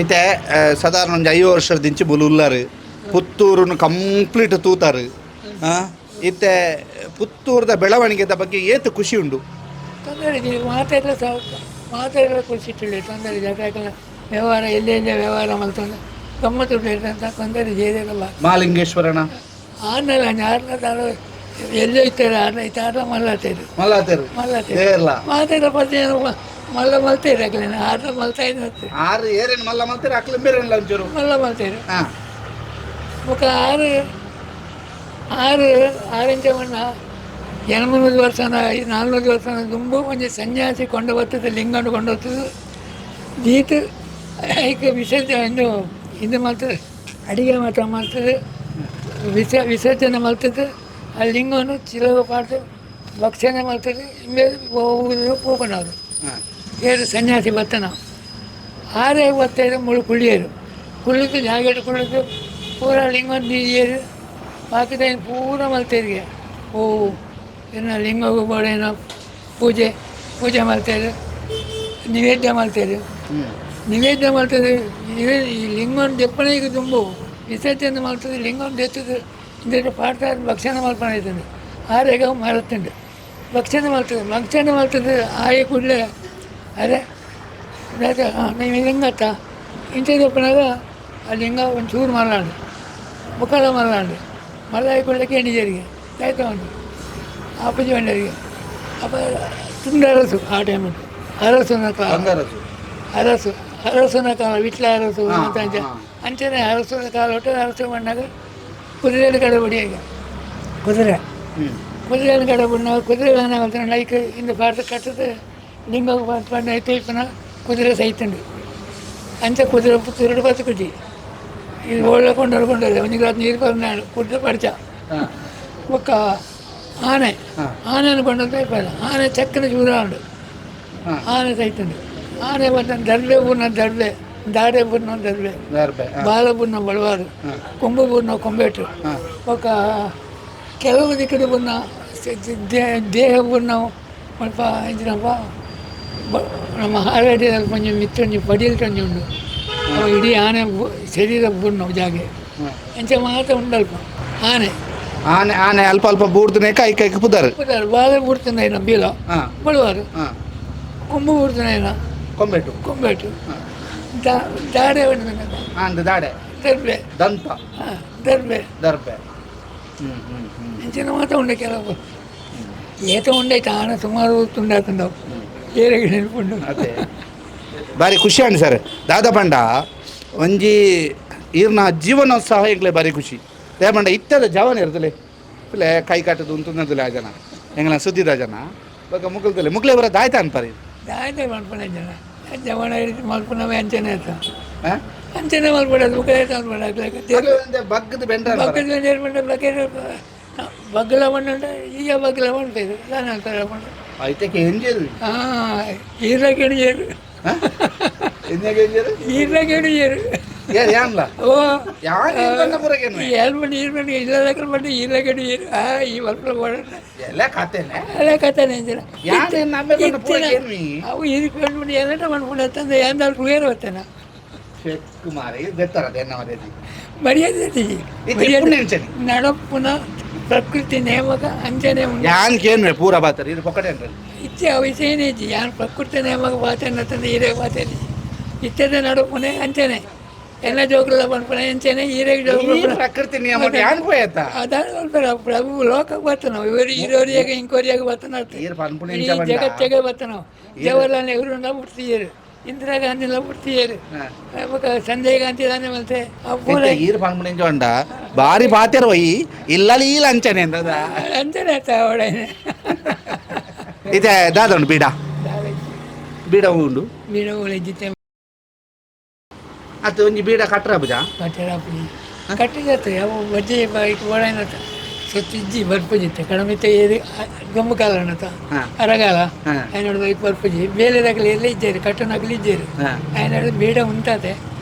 ಇತ್ತೆ ಸಾಧಾರಣ ಒಂಜಿ 5 ವರ್ಷದಿಂಚಿ ಬುಲುಲ್ಲಾರು ಪುತ್ತೂರುನು ಕಂಪ್ಲೀಟ್ ತೂತಾರು. ಇತ್ತೆ ಪುತ್ತೂರದ ಬೆಳವಣಿಗೆದ ಬಗ್ಗೆ ಏತು ಖುಷಿ ಉಂಡು? ತೊಂದರೆ ಇದೆ ಮಾತಾಡಲ ಮಾತಾಡಲ ಖುಷಿ ಇಟ್ಟಿಲ್ಲ ತೊಂದರೆ ಇದೆ. ಯಾಕಂದ್ರೆ ವ್ಯವಹಾರ ಎಲ್ಲೇ ಎಲ್ಲೇ ವ್ಯವಹಾರ ಮಲ್ತೊಂದು ಗಮ್ಮತ್ತು ಉಂಟು ಅಂತ ತೊಂದರೆ ಜೇರಿರಲ್ಲ. ಮಹಾಲಿಂಗೇಶ್ವರನ ಆನಲ್ಲ ಆರ್ನ ತಾನು ಎಲ್ಲೋ ಇತ್ತಾರೆ ಆರ್ನ ಇತ್ತ ಆರ್ನ ಮಲ್ಲತ್ತೇರು. ಮಲ್ಲಾತೇರು. ಮಲ್ಲತ್ತೇರು. ಏರ್ಲ. ಮಾತಾಡ ಪತ್ತೆ ಮಲ್ಲ ಮಲ್ತೇರು ಅಕ್ಲೇನ ಆರ್ನ ಮಲ್ತಾ ಇದ್ದ. ಆರು ಏರೇನು ಮಲ್ಲ ಮಲ್ತೇರು ಅಕ್ಲೆ ಬೇರೆ ಒಂಚೂರು. ಮಲ್ಲ ಮಲ್ತೇರು. ఒక ಆರು ಆರು ಆರೆಂಚ ಮಣ್ಣ 800 ವರ್ಷನ 400 ವರ್ಷನ ದುಂಬು ಒಂಜಿ ಸನ್ಯಾಸಿ ಕೊಂಡು ಬರ್ತದೆ ಲಿಂಗನ್ನು ಕೊಂಡು ಬರ್ತದೆ ದೀತ್ ಐಕ್ ವಿಸರ್ಜನೆ ಇಂದು ಇಂದು ಮಲ್ತದೆ ಅಡಿಗೆ ಮಾತ್ರ ಮಾಡ್ತದೆ ವಿಸರ್ಜನೆ ಮಲ್ತದೆ ಆ ಲಿಂಗವನ್ನು ಚಿಲವ ಪಾಡ್ದು ಭಕ್ಷಣೆ ಮಲ್ತದೆ ಪೋಪನವರು ಏರು ಸನ್ಯಾಸಿ ಬತ್ತನ ಆರೇ ಬತ್ತೇರು ಮುಳು ಕುಳ್ಳಿಯರು ಕುಳ್ಳಿದ್ದು ಜಾಗೆಟ್ ಕುಳ್ಳಿದ್ದು ಪೂರ ಲಿಂಗವನ್ನು ನೀರು ಬಾಕಿದ ಪೂರ ಮಲ್ತೇರಿಗೆ ಓ ಇನ್ನು ಲಿಂಗಗೂ ಬೋಡೇನೋ ಪೂಜೆ ಪೂಜೆ ಮಲ್ತೇರು ನಿವೇದ್ಯ ಮಲ್ತೇರು ನಿವೇದ್ಯ ಮಲ್ತದೆ ಈ ಲಿಂಗವನ್ನು ದೆಪ್ಪನಿಗೆ ತುಂಬು ವಿಸರ್ಜನೆ ಮಲ್ತದೆ ಲಿಂಗವನ್ನು ದೆತ್ತದು ಇಂದ ಪಾಡ್ತಾ ಭಕ್ಷಣ ಮಲ್ಪಣ ಆಯ್ತದೆ ಆರೇಗ ಮರತ್ತುಂಡು ಭಕ್ಷಣ ಮಲ್ತದೆ ಭಕ್ಷಣ ಮಲ್ತದೆ ಆಯ ಕೂಡಲೇ ಅರೆ ನೀವು ಲಿಂಗತ್ತ ಇಂಥ ದೆಪ್ಪನಾಗ ಆ ಲಿಂಗ ಒಂಚೂರು ಮಲ್ಲಾಂಡು ಮುಖದ ಮಲ್ಲಾಂಡು ಮಲ್ಲ ಕೂಡಲೇ ಕೇಣಿಜರಿಗೆ ಆಯ್ತಾ ಉಂಟು ಅಪ್ಪಾಜಿ ಬಂಡರಿಗೆ ಅಪ್ಪ ತುಂಡ ಅರಸು ಆ ಟೈಮು ಅರಸುನ ಕಾಲ ಅರಸು ಅರಸುನ ಕಾಲ ವಿಟ್ಲ ಅರಸು ಅಂತ ಅಂಚೆ ಅಂಚನೆ ಅರಸುನ ಕಾಲ ಒಟ್ಟು ಅರಸು ಬಂದಾಗ ಕುದುರೆಯಲ್ಲಿ ಕಡೆ ಬಡಿಯಾಗ ಕುದುರೆ ಕುದುರೆಯನ್ನು ಕಡೆ ಬಣ್ಣ ಕುದುರೆ ಲೈಕ್ ಇಂದ ಪಾರ್ಥ ಕಟ್ಟದ ಲಿಂಗ ಪಂಡ ತೋಯ್ಪನ ಕುದುರೆ ಸೈತುಂಡು ಅಂಚೆ ಕುದುರೆ ತಿರುಡು ಬతుకుಜಿ ಇದು ಒಳ್ಳೆ ಕೊಂಡೋರು ಕೊಂಡೋರು ಒಂಜಿ ಗ್ಲಾಸ್ ನೀರು ಪರ್ನಾಡು ಕುಡ್ದು ಪಡ್ಚ ಬೊಕ್ಕ ಆನೆ ಆನೆಯನ್ನು ಕೊಂಡೋದು ತೋಯ್ಪಲ್ಲ ಆನೆ ಚಕ್ಕನ ಚೂರಾಂಡು ಆನೆ ಸೈತುಂಡು ಆನೆ ಬತ್ತ ದರ್ಬೆ ಬೂರ್ನ ದರ್ಬೆ ದಾಡೆ ಬೂರ್ನ ದರ್ಬೆ ಬಾಲ ಬೂರ್ನ ಬಡವಾರು ಕೊಂಬು ಬೂರ್ನ ಕೊಂಬೇಟು ಬೊಕ್ಕ ಕೆಲವು ದಿಕ್ಕಡು ಬೂರ್ನ ದೇಹ ಬೂರ್ನ ಸ್ವಲ್ಪ ಇಂಚಿನಪ್ಪ ನಮ್ಮ ಹಾರಾಡಿ ಒಂಜಿ ಮಿತ್ತೊಂಜಿ ಒಂಜಿ ಪಡಿಯಲ್ ಉಂಡು ಅವು ಇಡೀ ಆನೆ ಶರೀರ ಬೂರ್ನ ಜಾಗೆ ಅಂಚ ಮಾತ್ರ ಉಂಡಲ್ಪ ಆನೆ ಆನೆ ಆನೆ ಅಲ್ಪ ಅಲ್ಪ ಬೂರ್ದನೆ ಕೈ ಕೈ ಪುದರ್ ಪುದರ್ ಬಾಲ ಬೂಡ್ತಂದ ಬೀಲ ಬಡವಾರು ಕೊಂಬು ಬೂಡ್ತನ ಕೊಂಬೆಟು ಕೊಂಬೆಟು ದಾಡೆ ಅಂದ್ ದಾಡೆ ದರ್ಬೆ ದಂತ ದರ್ಬೆ ದರ್ಬೆ. ಅಂಚಿನ ಮಾತ ಉಂಡೆ ಕೆಲವು ಏತ ಉಂಡೆ ತಾನ ಸುಮಾರು ತುಂಡಾತುಂಡವು ಏರೆಗೆ ನೆನಪುಂಡು. ಅದೇ ಬಾರಿ ಖುಷಿ ಅಂಡ್ ಸರ್. ದಾದ ಪಂಡ ಒಂಜಿ ಈರ್ನ ಜೀವನೋತ್ಸಾಹ ಎಂಕ್ಲೆ ಬಾರಿ ಖುಷಿ. ದಾದ ಪಂಡ ಇತ್ತದ ಜವನ ಇರ್ತಲೆ ಪಿಲೆ ಕೈ ಕಟ್ಟದು ಉಂತುಂದಲೆ ಆ ಜನ ಎಂಗ್ಲ ಸುದ್ದಿದ ಜನ ಬೊಕ ಮುಕುಲ್ತಲೆ ಮುಕ್ಲೆ ಬರ ದಾಯ್ತ ಅನ್ಪರಿ. ದಾಯ್ತೆ ಮಲ್ಪುನ ಜನ ಜವನ ಮಲ್ಪುನವೇ ಅಂಚನೆ ಆಯ್ತು. ಆ? ಅಂಚನೆ ಮಲ್ಪಡೋದು ಮುಕ್ಕಲೆ ಮಲ್ಪಡ. ಬಗ್ಗದ ಬೆಂಡ್ರ. ಬಗ್ಗದ ಬೆಂಡ ಬಗ್ಗ ಬಗ್ಗಲ ಮಣ್ಣುಂಡ ಈಗ ಬಗ್ಗಲ ಮಣ್ಣು ನಾನು ಅಂತಾರೆ ಮಣ್ಣು. ಐತಕ್ಕೆ ಎಂಜೇರು. ಹಾಂ, ಈರಕ್ಕೆ ಏರು. ಎಂಜಾಗ ಎಂಜೇರು. ಈರಕ್ಕೆ ಏರು. ಯಾರು ಯಾನ್ಲ? ಓ. ಯಾನ್ ಇರ್ಬಣ್ಣ ಪೂರಕೇನು. ಏಳು ನೀರು ಬಂದು ಇಲ್ಲದಕ್ಕೆ ಬಂದು ಈರಕ್ಕೆ ಏರು ಆ ಈ ಮಲ್ಪಡ ಎಲ್ಲ ಖಾತೆನೆ. ಅದೇ ಕಥೆ ಅಂಚಿನ. ಯಾನ್ ನಮ್ಮೆಲ್ಲ ಪೂರಕೇನು. ಅವು ಇದಕ್ಕೆ ಬಂದ್ಬಿಟ್ಟು ಏನಂತ ಮನ್ಪುಂಡು ತಂದೆ ಎಂದಾರು ಕುಯ್ಯರು ಬರ್ತಾನ. ಚೆಕ್ ಮಾರಿ ದೆತ್ತರ ಎನ್ನ ಮರ್ಯಾದೆ. ಮರ್ಯಾದೆ. ಇದು ಇಪ್ಪುನೆ ಅಂಚನೆ. ನಡಪುನ ಪ್ರಕೃತಿ ನೇಮಕ ಅಂಚನೆ ಉಂಡು. ಯಾನ್ ಕೇನ್ವೆ ಪೂರ ಬಾತರ್ ಇದು ಪೊಕ್ಕಡೆ ಅಂತಾರೆ. ಇತ್ತೆ ಅವು ವಿಷಯನೇ ಇಜ್ಜಿ. ಯಾನ್ ಪ್ರಕೃತಿ ನೇಮಕ ಬಾತೇನ ತಂದೆ ಹೀರೆ ಬಾತೇನೆ ಇತ್ತದ ನಡಪುನೆ ಅಂಚನೆ ಎಲ್ಲ ಜೋಕುಲ ಪನ್ಪುನೆ ಅಂಚನೆ ಹೀರೆಗೆ ಈ ಜೋಕುಲು. ಪ್ರಕೃತಿ ನಿಯಮ ಯಾನ್ ಪೋಯತ್ತ. ಅದಾದ ಪ್ರಭು ಲೋಕಕ್ಕೆ ಬರ್ತಾನ ಇವರು ಇರೋರಿಯಾಗ ಇಂಕೋರಿಯಾಗ ಬರ್ತಾನ. ಈರ್ ಪನ್ಪುನೆ ಇಡೀ ಇಂಚ ಪಂಡ. ಜಗತ್ತಿಗೆ ಬರ್ತಾನ. ಜವಾಹರ್ಲಾಲ್ ನೆಹರೂನ ಹುಡ್ತಿಯರು, ಇಂದಿರಾ ಗಾಂಧಿನ ಹುಡ್ತಿಯರು, ಬೊಕ ಸಂಜಯ್ ಗಾಂಧಿ ದಾನೆ ಮಲ್ತೆ ಆ ಪೂರ. ಇತ್ತೆ ಈರ್ ಪನ್ಪುನೆ ಇಂಚ ಪಂಡ ಬಾರಿ ಪಾತೆರ ಒಯ್ ಇಲ್ಲಲಿ ಇಲ್ಲ ಅಂಚನೆ ಅಂತದ. ಅಂಚನೆ ಆತ ಅವಳೇನೆ. ಇತ್ತೆ ದಾದ ಉಂಡು ಬೀಡ ಬೀಡ ಉಂಡು. ಬೀಡ ಉಳಿಜಿತ್ತೆ. ಅತ್ತು ಒಂಜಿ ಬೀಡ ಕಟ್ರ ಬುಜ. ಕಟ್ಟಡಾಪುಜಿ ಕಟ್ಟಿಗತ್ತೆ ಅವು ಬಜ್ಜೆ ಬೈಕ್ ಓಡಾಯ್ನತ ಸೊತ್ತಿಜ್ಜಿ ಬರ್ಪುಜಿತ್ತೆ ಕಡಮಿತ್ತೆ ಏರಿ ದೊಂಬು ಕಾಲ ಅಣ್ಣತ. ಅರಗಾಲ. ಆಯ್ನೋಡು ಬೈಕ್ ಬರ್ಪುಜಿ ಬೇಲೆದಕಲಿ ಎಲ್ಲ ಇಜ್ಜೇರು ಕಟ್ಟುನಕಲಿ ಇಜ್ಜೇರು. ಆಯ್ನೋಡು ಬೀಡ ಉಂಟಾತೆ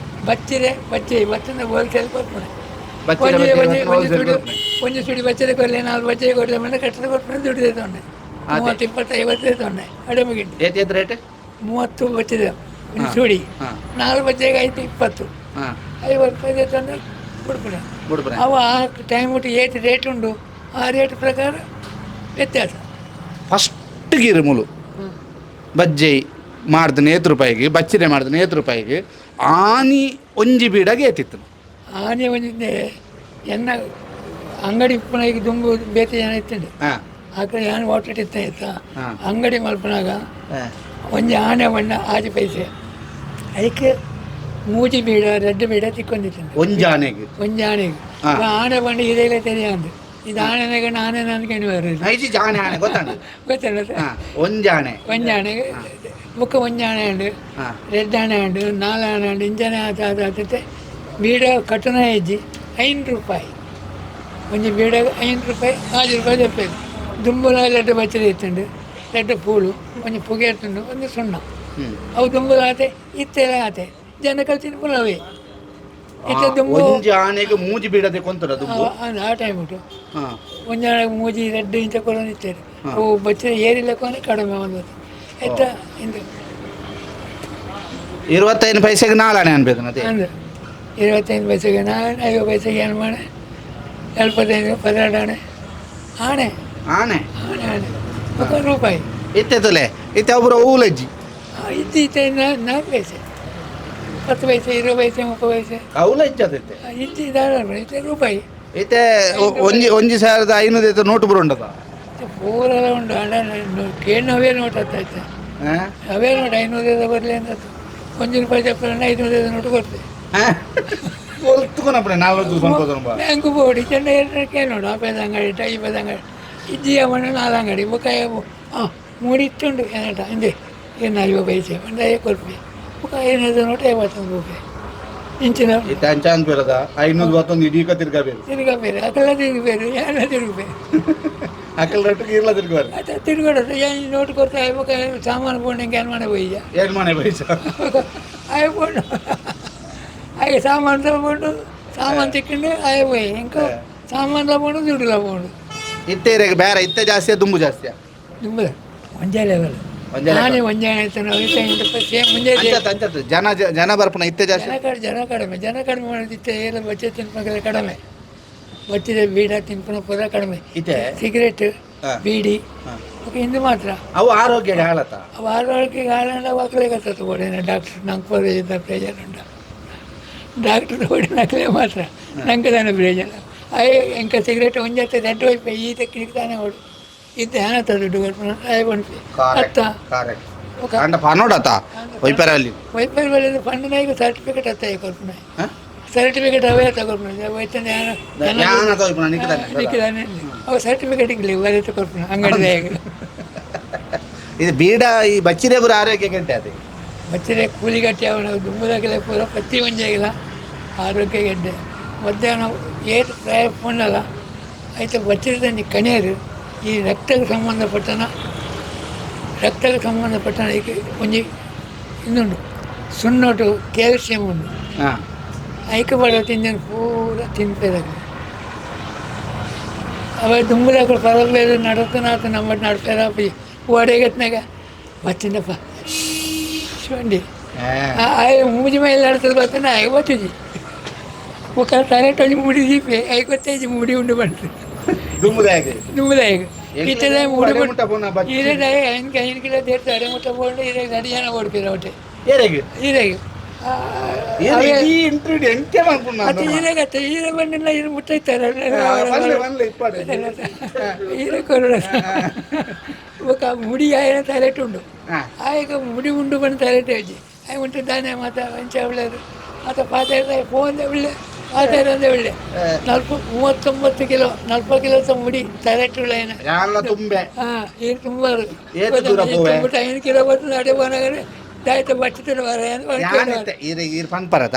ಬಚ್ಚಿರೆ ಬಚ್ಚೆ ಬತ್ತಂದ ಹೋಲ್ಸೇಲ್ ಕೊರ್ಪುಣೆ. ಬಚ್ಚಿರೆ ಒಂಜಿ ಬಚ್ಚೆ ಒಂಜಿ ಬತ್ತಂದ ಒಂಜಿ ಹೋಲ್ಸೇಲ್ ಸುಡಿ ಕೊರ್ಪುಣೆ. ಒಂಜಿ ಸುಡಿ ಬಚ್ಚರೆ ಕೊರ್ಲೆ ನಾಲ್ ಬಚ್ಚೆ ಕೊರ್ಲೆ ಮಂಡ ಕಟ್ಟದ ಕೊರ್ಪುಣೆ ದುಡ್ಡು ತೇತೊಂಡೆ 30 20 50 ತೇತೊಂಡೆ ಅಡೆ ಮುಗಿಂಡು. ಏತ್ ಏತ್ ರೇಟ್? 30 ಬಚ್ಚಿದೆ ಒಂದು ಸುಡಿ. ನಾಲ್ಕು ಬಚ್ಚೆಗೆ ಆಯ್ತು 20. 50 ರೂಪಾಯಿ ತಂದ್ರೆ ಕೊಡ್ಪುಣೆ. ಬುಡ್ಪುನೆ. ಅವ ಆ ಟೈಮ್ ಬಿಟ್ಟು ಏಟ್ ರೇಟ್ ಉಂಡು ಆ ರೇಟ್ ಪ್ರಕಾರ ವ್ಯತ್ಯಾಸ. ಫಸ್ಟ್ ಗಿರು ಮುಲು ಬಜ್ಜೈ ಮಾಡ್ದನೆ ಏತ್ ರೂಪಾಯಿಗೆ ಬಚ್ಚಿರೆ ಮಾಡ್ದನೆ ಏತ್ ರೂಪಾಯಿಗೆ ಆನಿ ಒಂಜಿ ಬೀಡಗೆ ಏತಿತ್ತು? ಆನೆ ಒಂಜಿಂದೆ ಎನ್ನ ಅಂಗಡಿ ಇಪ್ಪುನ ಈಗ ದುಂಬು ಬೇತೆ ಜನ ಇತ್ತಂಡೆ. ಆ ಕಡೆ ಯಾನ್ ಹೋಟೆಲ್ ಇತ್ತ ಆಯ್ತಾ. ಅಂಗಡಿ ಮಲ್ಪನಾಗ ಒಂಜಿ ಆನೆ ಬಣ್ಣ ಆಜಿ ಪೈಸೆ ಅದಕ್ಕೆ ಮೂಜಿ ಬೀಡ ರೆಡ್ ಬೀಡ ತಿಕ್ಕೊಂದಿತ್ತಂಡೆ. ಒಂಜಿ ಆನೆಗೆ? ಒಂಜಿ ಆನೆಗೆ. ಆ ಆನೆ ಬಣ್ಣ ಇದೆಲ್ಲ ತೆರಿಯಾಂದು ಇದು ಆನೆನಾಗ ಆನೆ ಅನ್ಕೊಂಡು ಬರೋದು. ಐಜಿ ಆನೆ ಆನೆ ಗೊತ್ತಾಂಡ. ಗೊತ್ತಲ್ಲ. ಒಂಜಿ ಆನೆ. ಒಂಜಿ ಆನೆಗೆ ಬೊಕ್ಕ ಒಂಜಿ ಆಣೆ ಉಂಡು. ರೆಡ್ ಆಣೆ ಉಂಡು ನಾಲ್ ಆಣೆ ಉಂಡು ಇಂಚನೆ ಆತ ಆತ ಆತತೆ ಬೀಡ ಕಟ್ಟುನ ಇಜ್ಜಿ 5 ರೂಪಾಯಿ ಒಂಜಿ ಬೀಡ 5 ರೂಪಾಯಿ 5 ರೂಪಾಯಿ ದೆಪ್ಪೇರು ದುಂಬುಲ ರೆಡ್ಡು ಬಚ್ಚರಿ ಇತ್ತುಂಡು ರೆಡ್ಡು ಪೂಳು ಒಂಜಿ ಪುಗೆ ಇರ್ತುಂಡು ಒಂದು ಸುಣ್ಣ. ಅವು ದುಂಬುಲ ಆತೆ ಇತ್ತೆಲ್ಲ ಆತೆ ಜನಕಲ್ ತಿನ್ಪುನವೇ ಇತ್ತೆ ದುಂಬು. ಒಂಜಿ ಆನೆಗೆ ಮೂಜಿ ಬೀಡದೆ ಕೊಂತದ ದುಂಬು? ಆ ಟೈಮ್ ಉಂಟು. ಒಂಜಿ ಆಣೆಗೆ ಮೂಜಿ ರೆಡ್ಡು ಇಂಚ ಕೊರೊಂದು ಇತ್ತೇರು ಅವು ಬಚ್ಚರಿ ಏರಿಲ್ಲಕ್ಕೋನೆ ಕಡಿಮೆ ಒಂದು ಎತ್ತ ಇಂದು. 25 ಪೈಸೆಗೆ ನಾಲ್ ಆಣೆ ಅನ್ಬೇಕು ಮತ್ತೆ. ಅಂದ್ರೆ 25 ಪೈಸೆಗೆ ನಾಲ್ಕು 50 ಪೈಸೆಗೆ ಏನು ಮಾಣೆ 75 12 ಆಣೆ ಆಣೆ. ಆನೆ. ಆಣೆ ಆಣೆ ఒక ರೂಪಾಯಿ. ಇತ್ತೆ ತುಲೆ ಇತ್ತೆ ಒಬ್ಬರು ಊಲಜ್ಜಿ. ಇದ್ದು ಇತ್ತೆ 4 ಪೈಸೆ 10 ಪೈಸೆ 20 ಪೈಸೆ 30 ಪೈಸೆ. ಅವುಲಜ್ಜಿ ಅದಿತ್ತೆ. ಇದ್ದು ಇದಾರ ಇತ್ತೆ ರೂಪಾಯಿ. ಇತ್ತೆ ಒಂಜಿ ಒಂಜಿ 1500 ಇತ್ತೆ ನೋಟು ಬರುಂಡದ. ಪೂರೆಲ್ಲ ಉಂಡು ಹಣ ಕೇಳಿ ಅವೇ ನೋಟ್ ಹತ್ತೈತೆ. ಅವೇ ನೋಟ್ 500 ಬರಲಿ ಅಂತ ಒಂಜಿ ರೂಪಾಯಿ ಚಪ್ಪಲ 500 ನೋಟು ಬರ್ತದೆ. ಒಲ್ತುಕೊನಪ್ಪಣೆ 40 ರೂಪಾಯಿ. ಬ್ಯಾಂಕು ಬೋರ್ಡ್ ಚೆಂಡ ಕೇಳಿ ನೋಡು ಆ ಪೈದ ಅಂಗಡಿ ಈ ಪೈದ ಅಂಗಡಿ ಇಜ್ಜಿ ಅವನ ನಾಲ್ ಅಂಗಡಿ ಬೊಕ್ಕ ಹಾಂ ಮೂಡಿ ಇತ್ತುಂಡು ಏನಟ ಇಂದೆ ಏನು 50 ಪೈಸೆ ಒಂದು ಐದು ಕೊರ್ಪಿ ಬೊಕ್ಕ 500 ನೋಟ್ 51 ರೂಪಾಯಿ ಇಂಚಿನ. ಇತ್ತೆ ಅಂಚ ಅನ್ಪಿರದ 500 ಬತ್ತೊಂದು ಇಡೀಕ ತಿರ್ಗಬೇಕು. ತಿರುಗ ಬೇರೆ ಅಕಲ ತಿರುಗಿ ಬೇರೆ ಎಲ್ಲ ತಿರುಗಿ ಬೇರೆ. ಅಕ್ಕಲ್ ರೊಟ್ಟಿಗೆ ಇರ್ಲ ತಿರ್ಗಬಾರ. ಅದ ತಿರುಗಡ ಏನು ನೋಟ್ ಕೊಡ್ತಾ ಬೊಕ್ಕ ಸಾಮಾನು ಪೋಂಡು ಹಿಂಗೆ ಏನು ಮಾಡೇ ಒಯ್ಯ. ಏನು ಮನೆ ಪೈಸೆ. ಆಯ್ ಪೋಂಡು ಆಯ್ ಸಾಮಾನು ತಗೊಂಡು ಸಾಮಾನು ತಿಕ್ಕೊಂಡು ಆಯ್ పోయి ఇంకా ಸಾಮಾನು ತಗೊಂಡು ದುಡ್ಡು ತಗೊಂಡು. ಇತ್ತೆ ಇರೆಗೆ ಬೇರೆ ಇತ್ತೆ ಜಾಸ್ತಿಯಾ ದುಂಬು ಜಾಸ್ತಿಯಾ? ದುಂಬುದ ಒಂಜೇ ಲೆವೆಲ್. ಒಂಜೇ level. ನಾನೇ ಒಂಜೇ ಆಯ್ತು ನಾವು ಇತ್ತೆ ಇಂತ ಸೇಮ್ ಮುಂಜೆ. ಅಂಚತ್ ಅಂಚತ್ ಜನ ಜನ ಬರ್ಪುನ ಇತ್ತೆ ಜಾಸ್ತಿ. ಜನ ಕಡಿಮೆ ಜನ ಕಡಿಮೆ ಜನ ಕಡಿಮೆ ಮಾಡೋದಿತ್ತೆ ಎಲ್ಲ ಬಚ್ಚೆ ತಿನ್ಪಕ್ಕೆಲ್ಲ ಕಡಿಮೆ ಬಚ್ಚಿದೆ ಬೀಡ ತಿನ್ಪುನ ಪೂರ ಕಡಿಮೆ. ಇತ್ತೆ ಸಿಗರೇಟ್ ಬೀಡಿ ಓಕೆ ಇಂದು ಮಾತ್ರ. ಅವು ಆರೋಗ್ಯಕ್ಕೆ ಹಾಳತ್ತ. ಅವು ಆರೋಗ್ಯಕ್ಕೆ ಹಾಳಂಡ ವಾಕಲೇಗತ್ತ ಓಡಿನ ಡಾಕ್ಟರ್ ನಂಗೆ ಪ್ರಯೋಜನ ಪ್ರಯೋಜನ ಉಂಟು ಡಾಕ್ಟರ್ ಓಡಿ ನಕಲೇ ಮಾತ್ರ ನಂಗೆ ತಾನೆ ಪ್ರಯೋಜನ. ಅಯ್ಯ ಎಂಕ ಸಿಗರೇಟ್ ಒಂಜತ್ತೆ ರೆಡ್ ವೈಪೆ ಈ ತೆಕ್ಕಿಗೆ ತಾನೆ ಓಡು ಇದ್ದ ಏನಾತ ದುಡ್ಡು ಕೊಡ್ಪುನ ಆಯ್ ಪನ್ಪಿ ಅತ್ತ. ಕರೆಕ್ಟ್. ఒక ಅಂಡ ಪನೋಡತ ವೈಪರ ಅಲ್ಲಿ. ವೈಪರ್ ಬಲ್ಲಿ ಪಂಡನಾಯಿಗೆ ಸರ್ಟಿಫಿಕೇಟ್ ಅತ್ತ ಕೊಡ್ಪುನ. ಸರ್ಟಿಫಿಕೇಟ್ ಅವೇ ತಗೊಡ್ಪುನ ವೈತನ. ಯಾನ ತೋಯ್ಪುನ ನಿಕ್ಕದಾನೆ. ನಿಕ್ಕಿದಾನೆ ಅವು ಸರ್ಟಿಫಿಕೇಟ್ ಇಂಗ್ಲಿ ಬರೀತ ಕೊಡ್ಪುನ ಅಂಗಡಿ. ಇದು ಬೀಡ ಈ ಬಚ್ಚಿರೇಬುರ ಆರೋಗ್ಯ ಗಂಟೆ ಅದು. ಬಚ್ಚಿರೆ ಕೂಲಿ ಗಟ್ಟಿ ಅವನ ದುಂಬುದಾಗಲೇ ಪೂರ ಪತ್ತಿ ಒಂಜಾಗಿಲ್ಲ ಆರೋಗ್ಯ ಗೆಡ್ಡೆ ಮಧ್ಯಾಹ್ನ ಏಟ್ ಪ್ರಾಯ ಪುಣ್ಣಲ್ಲ ಆಯ್ತು. ಬಚ್ಚಿರದಲ್ಲಿ ಕಣಿಯರು ಈ ರಕ್ತಕ್ಕೆ ಸಂಬಂಧಪಟ್ಟನ, ರಕ್ತಕ್ಕೆ ಸಂಬಂಧಪಟ್ಟನ ಈಗ ಒಂಜಿ ಇನ್ನುಂಡು ಸುಣ್ಣೊಟ್ಟು ಕ್ಯಾಲ್ಸಿಯಂ ಉಂಡು. ಐಕೆ ಬಡ ತಿಂದಿನ ಪೂರ ತಿನ್ಪೇದಾಗ ಅವ ದುಂಬುದಾಗ ಪರಬೇರು ನಡತನಾತ ನಮ್ಮ ನಡ್ಪೇರ ಓಡೆಗತ್ನಾಗ ಬಚ್ಚಿನಪ್ಪ ಶಿವಂಡಿ ಆಯ್ ಮೂಜಿ ಮೇಲೆ ನಡ್ತದ ಬರ್ತಾನೆ ಆಯ್ ಬತ್ತಿಜಿ ఒక ತಲೆಟೊಂಜಿ ಮುಡಿ ದೀಪೆ I ಗೊತ್ತೇಜಿ ಮುಡಿ ಉಂಡು ಬಂತು. ದುಂಬುದಾಗೆ. ದುಂಬುದಾಗ ಇತ್ತದ ಮುಡಿ. ಅಡೆ ಮುಟ್ಟ ಪೋನ ಬಚ್ಚಿ. ಇದೇ ಐನ್ 5 ಕಿಲೋ ದೇಡ್ತ ಅಡೆ ಮುಟ್ಟ ಪೋಂಡು ಇದೇ ನಡಿ ಜನ ಓಡ್ಪಿರ ಒಟ್ಟೆ. ಏರೆಗ್? ಇದೇ. ಏನ್ ಈ ಇಂಟರ್ವ್ಯೂ ಎಂಕೆ ಮನ್ಪುನ? ಅತ್ತೆ ಈರೆಗತ್ತೆ ಈರೆ ಬಂಡಿಲ್ಲ ಈರೆ ಮುಟ್ಟ ಇತ್ತಾರೆ. ಬನ್ಲೆ ಬನ್ಲೆ ಇಪ್ಪಾಡೆ. ಈರೆ ಕೊರಡ ఒక ಮುಡಿ ఆయన ತಲೆಟ್ ಉಂಡು. ಆಯ್ಕ ಮುಡಿ ಉಂಡು ಬಂದು ತಲೆಟ್ ಅಜ್ಜಿ ಆಯ್ ಉಂಟು ದಾನೆ ಮಾತ ಮಂಚ ಉಳ್ಳೇರು ಆತ ಪಾತ ಫೋನ್ ಉಳ್ಳೆ ಪಾತ ಉಳ್ಳೆ ನಲ್ಪ 39 ಕಿಲೋ 40 ಕಿಲೋ ಮುಡಿ ತಲೆಟ್ ಉಳ್ಳ. ಯಾನ್ಲ ತುಂಬೆ. ಹಾಂ ಈಗ ತುಂಬ. ಏತ್ ದೂರ ಪೋವೆ? 5 ಕಿಲೋ ಬರ್ತದೆ ಅಡೆ ಹೋನಾಗರೆ ದಾಯ್ತ ಬಚ್ಚಿತನ ಬರ. ಯಾನ್ ಇತ್ತೆ ಈರೆ ಈರ್ ಪನ್ಪರತ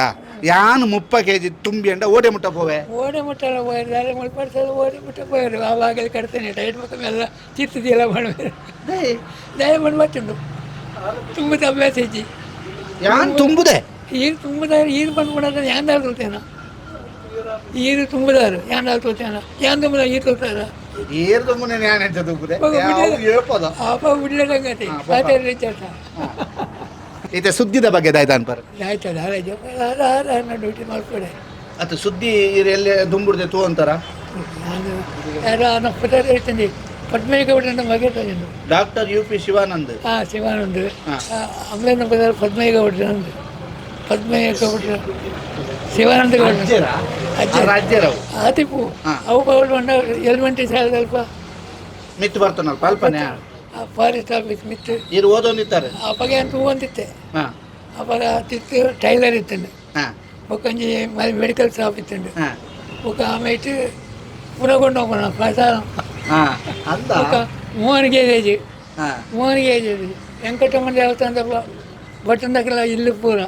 ಯಾನ್ 30 ಕೆಜಿ ತುಂಬಿ ಅಂಡ ಓಡೆ ಮುಟ್ಟ ಪೋವೆ? ಓಡೆ ಮುಟ್ಟ ಹೋಯ್ರು ಮುಳ್ಪಡ್ಸೋದು ಓಡೆ ಮುಟ್ಟ ಪೋಯರು ಆ ಬಾಗಿಲು ಕಟ್ತೇನೆ ಟೈಟ್ ಮುಖ ಎಲ್ಲ ಚಿತ್ತದಿಲ್ಲ ಮಾಡುವರು ದಯ ಮಾಡಿ ಬತ್ತುಂಡು ತುಂಬದ ಅಭ್ಯಾಸ ಇಜ್ಜಿ. ಯಾನ್ ತುಂಬುದೆ. ಈರು ತುಂಬುದಾರು ಈರು ಬಂದ್ಬಿಡೋದ್ರೆ ಯಾಂದಾರು ತೋತೇನ ಈರು ತುಂಬುದಾರು ಯಾಂದಾರು ತೋತೇನ ಯಾನ್ ತುಂಬುದ ಈರು ತೋತಾರ. ಏರ್ ತುಂಬುನೆ ಯಾನ್ ಎಂಚ ತುಂಬುದೆ? ಏಪದ ಆಪ ಬಿಡ್ಲೇದಂಗತಿ ಪಾತೇರು ರಿಚಾರ್ಜ. ಇತ್ತೆ ಸುದ್ದಿದ ಬಗ್ಗೆ ದಾಯ್ತ ಅನ್ಪರ್? ಆಯ್ತದ ಆರ ಡ್ಯೂಟಿ ಮಾಡ್ಕೊಡೆ. ಅತ್ತ ಸುದ್ದಿ ಈರ್ ಎಲ್ಲಿ ದುಂಬುಡ್ದೆ ತೂ ಅಂತಾರ? ನಾನು ಯಾರೋ ಪುಟಾರ ಹೇಳ್ತೀನಿ ಪದ್ಮಯ್ಯ ಗೌಡ್ರನ್ನ ಮಗ ತಂದು. Doctor U P Shivanand. ಹಾಂ ಶಿವಾನಂದ್ ಆಮೇಲೆ ಬದಲು ಪದ್ಮಯ್ಯ ಗೌಡ್ರ ಅಂದು ಪದ್ಮಯ್ಯ ಗೌಡ್ರ ಶಿವಾನಂದ ಗೌಡ್ರ. ಅಜ್ಜರ. ಅಜ್ಜರ. ರಾಜ್ಯರವು. ಆತಿಪ್ಪು ಅವು ಗೌಡ್ರು ಬಂಡ ಎಲಿಮೆಂಟ್ರಿ ಶಾಲೆ ಅಲ್ಪ. ಮಿತ್ತು ಬರ್ತನಲ್ಪ ಅಲ್ಪನೆ. ಆ ಫಾರೆಸ್ಟ್ ಆಫೀಸ್ ಮಿತ್ತು. ಈರ್ ಓದೊಂದಿತ್ತಾರೆ. ಅಪ್ಪಗೆ ಅಂತ ಹೂವಂತಿತ್ತೆ. ಅಪ್ಪಗ ತಿತ್ತು ಟೈಲರ್ ಇತ್ತಂಡು. ಒಕ್ಕೊಂಜಿ ಮೆಡಿಕಲ್ ಶಾಪ್ ಇತ್ತಂಡು. ఒక ಆమె ಇಟ್ಟು ಪುನಗೊಂಡು ಪ್ರಸಾದ. ಅಂತ. ఒక ಮೋಹನ್ ಗೇರೇಜ್. ಮೋಹನ್ ಗೇರೇಜ್ ವೆಂಕಟರಮಣ ದೇವಸ್ಥಾನದ ಬಟ್ಟನ್ దగ్గర ಇಲ್ಲು ಪೂರ.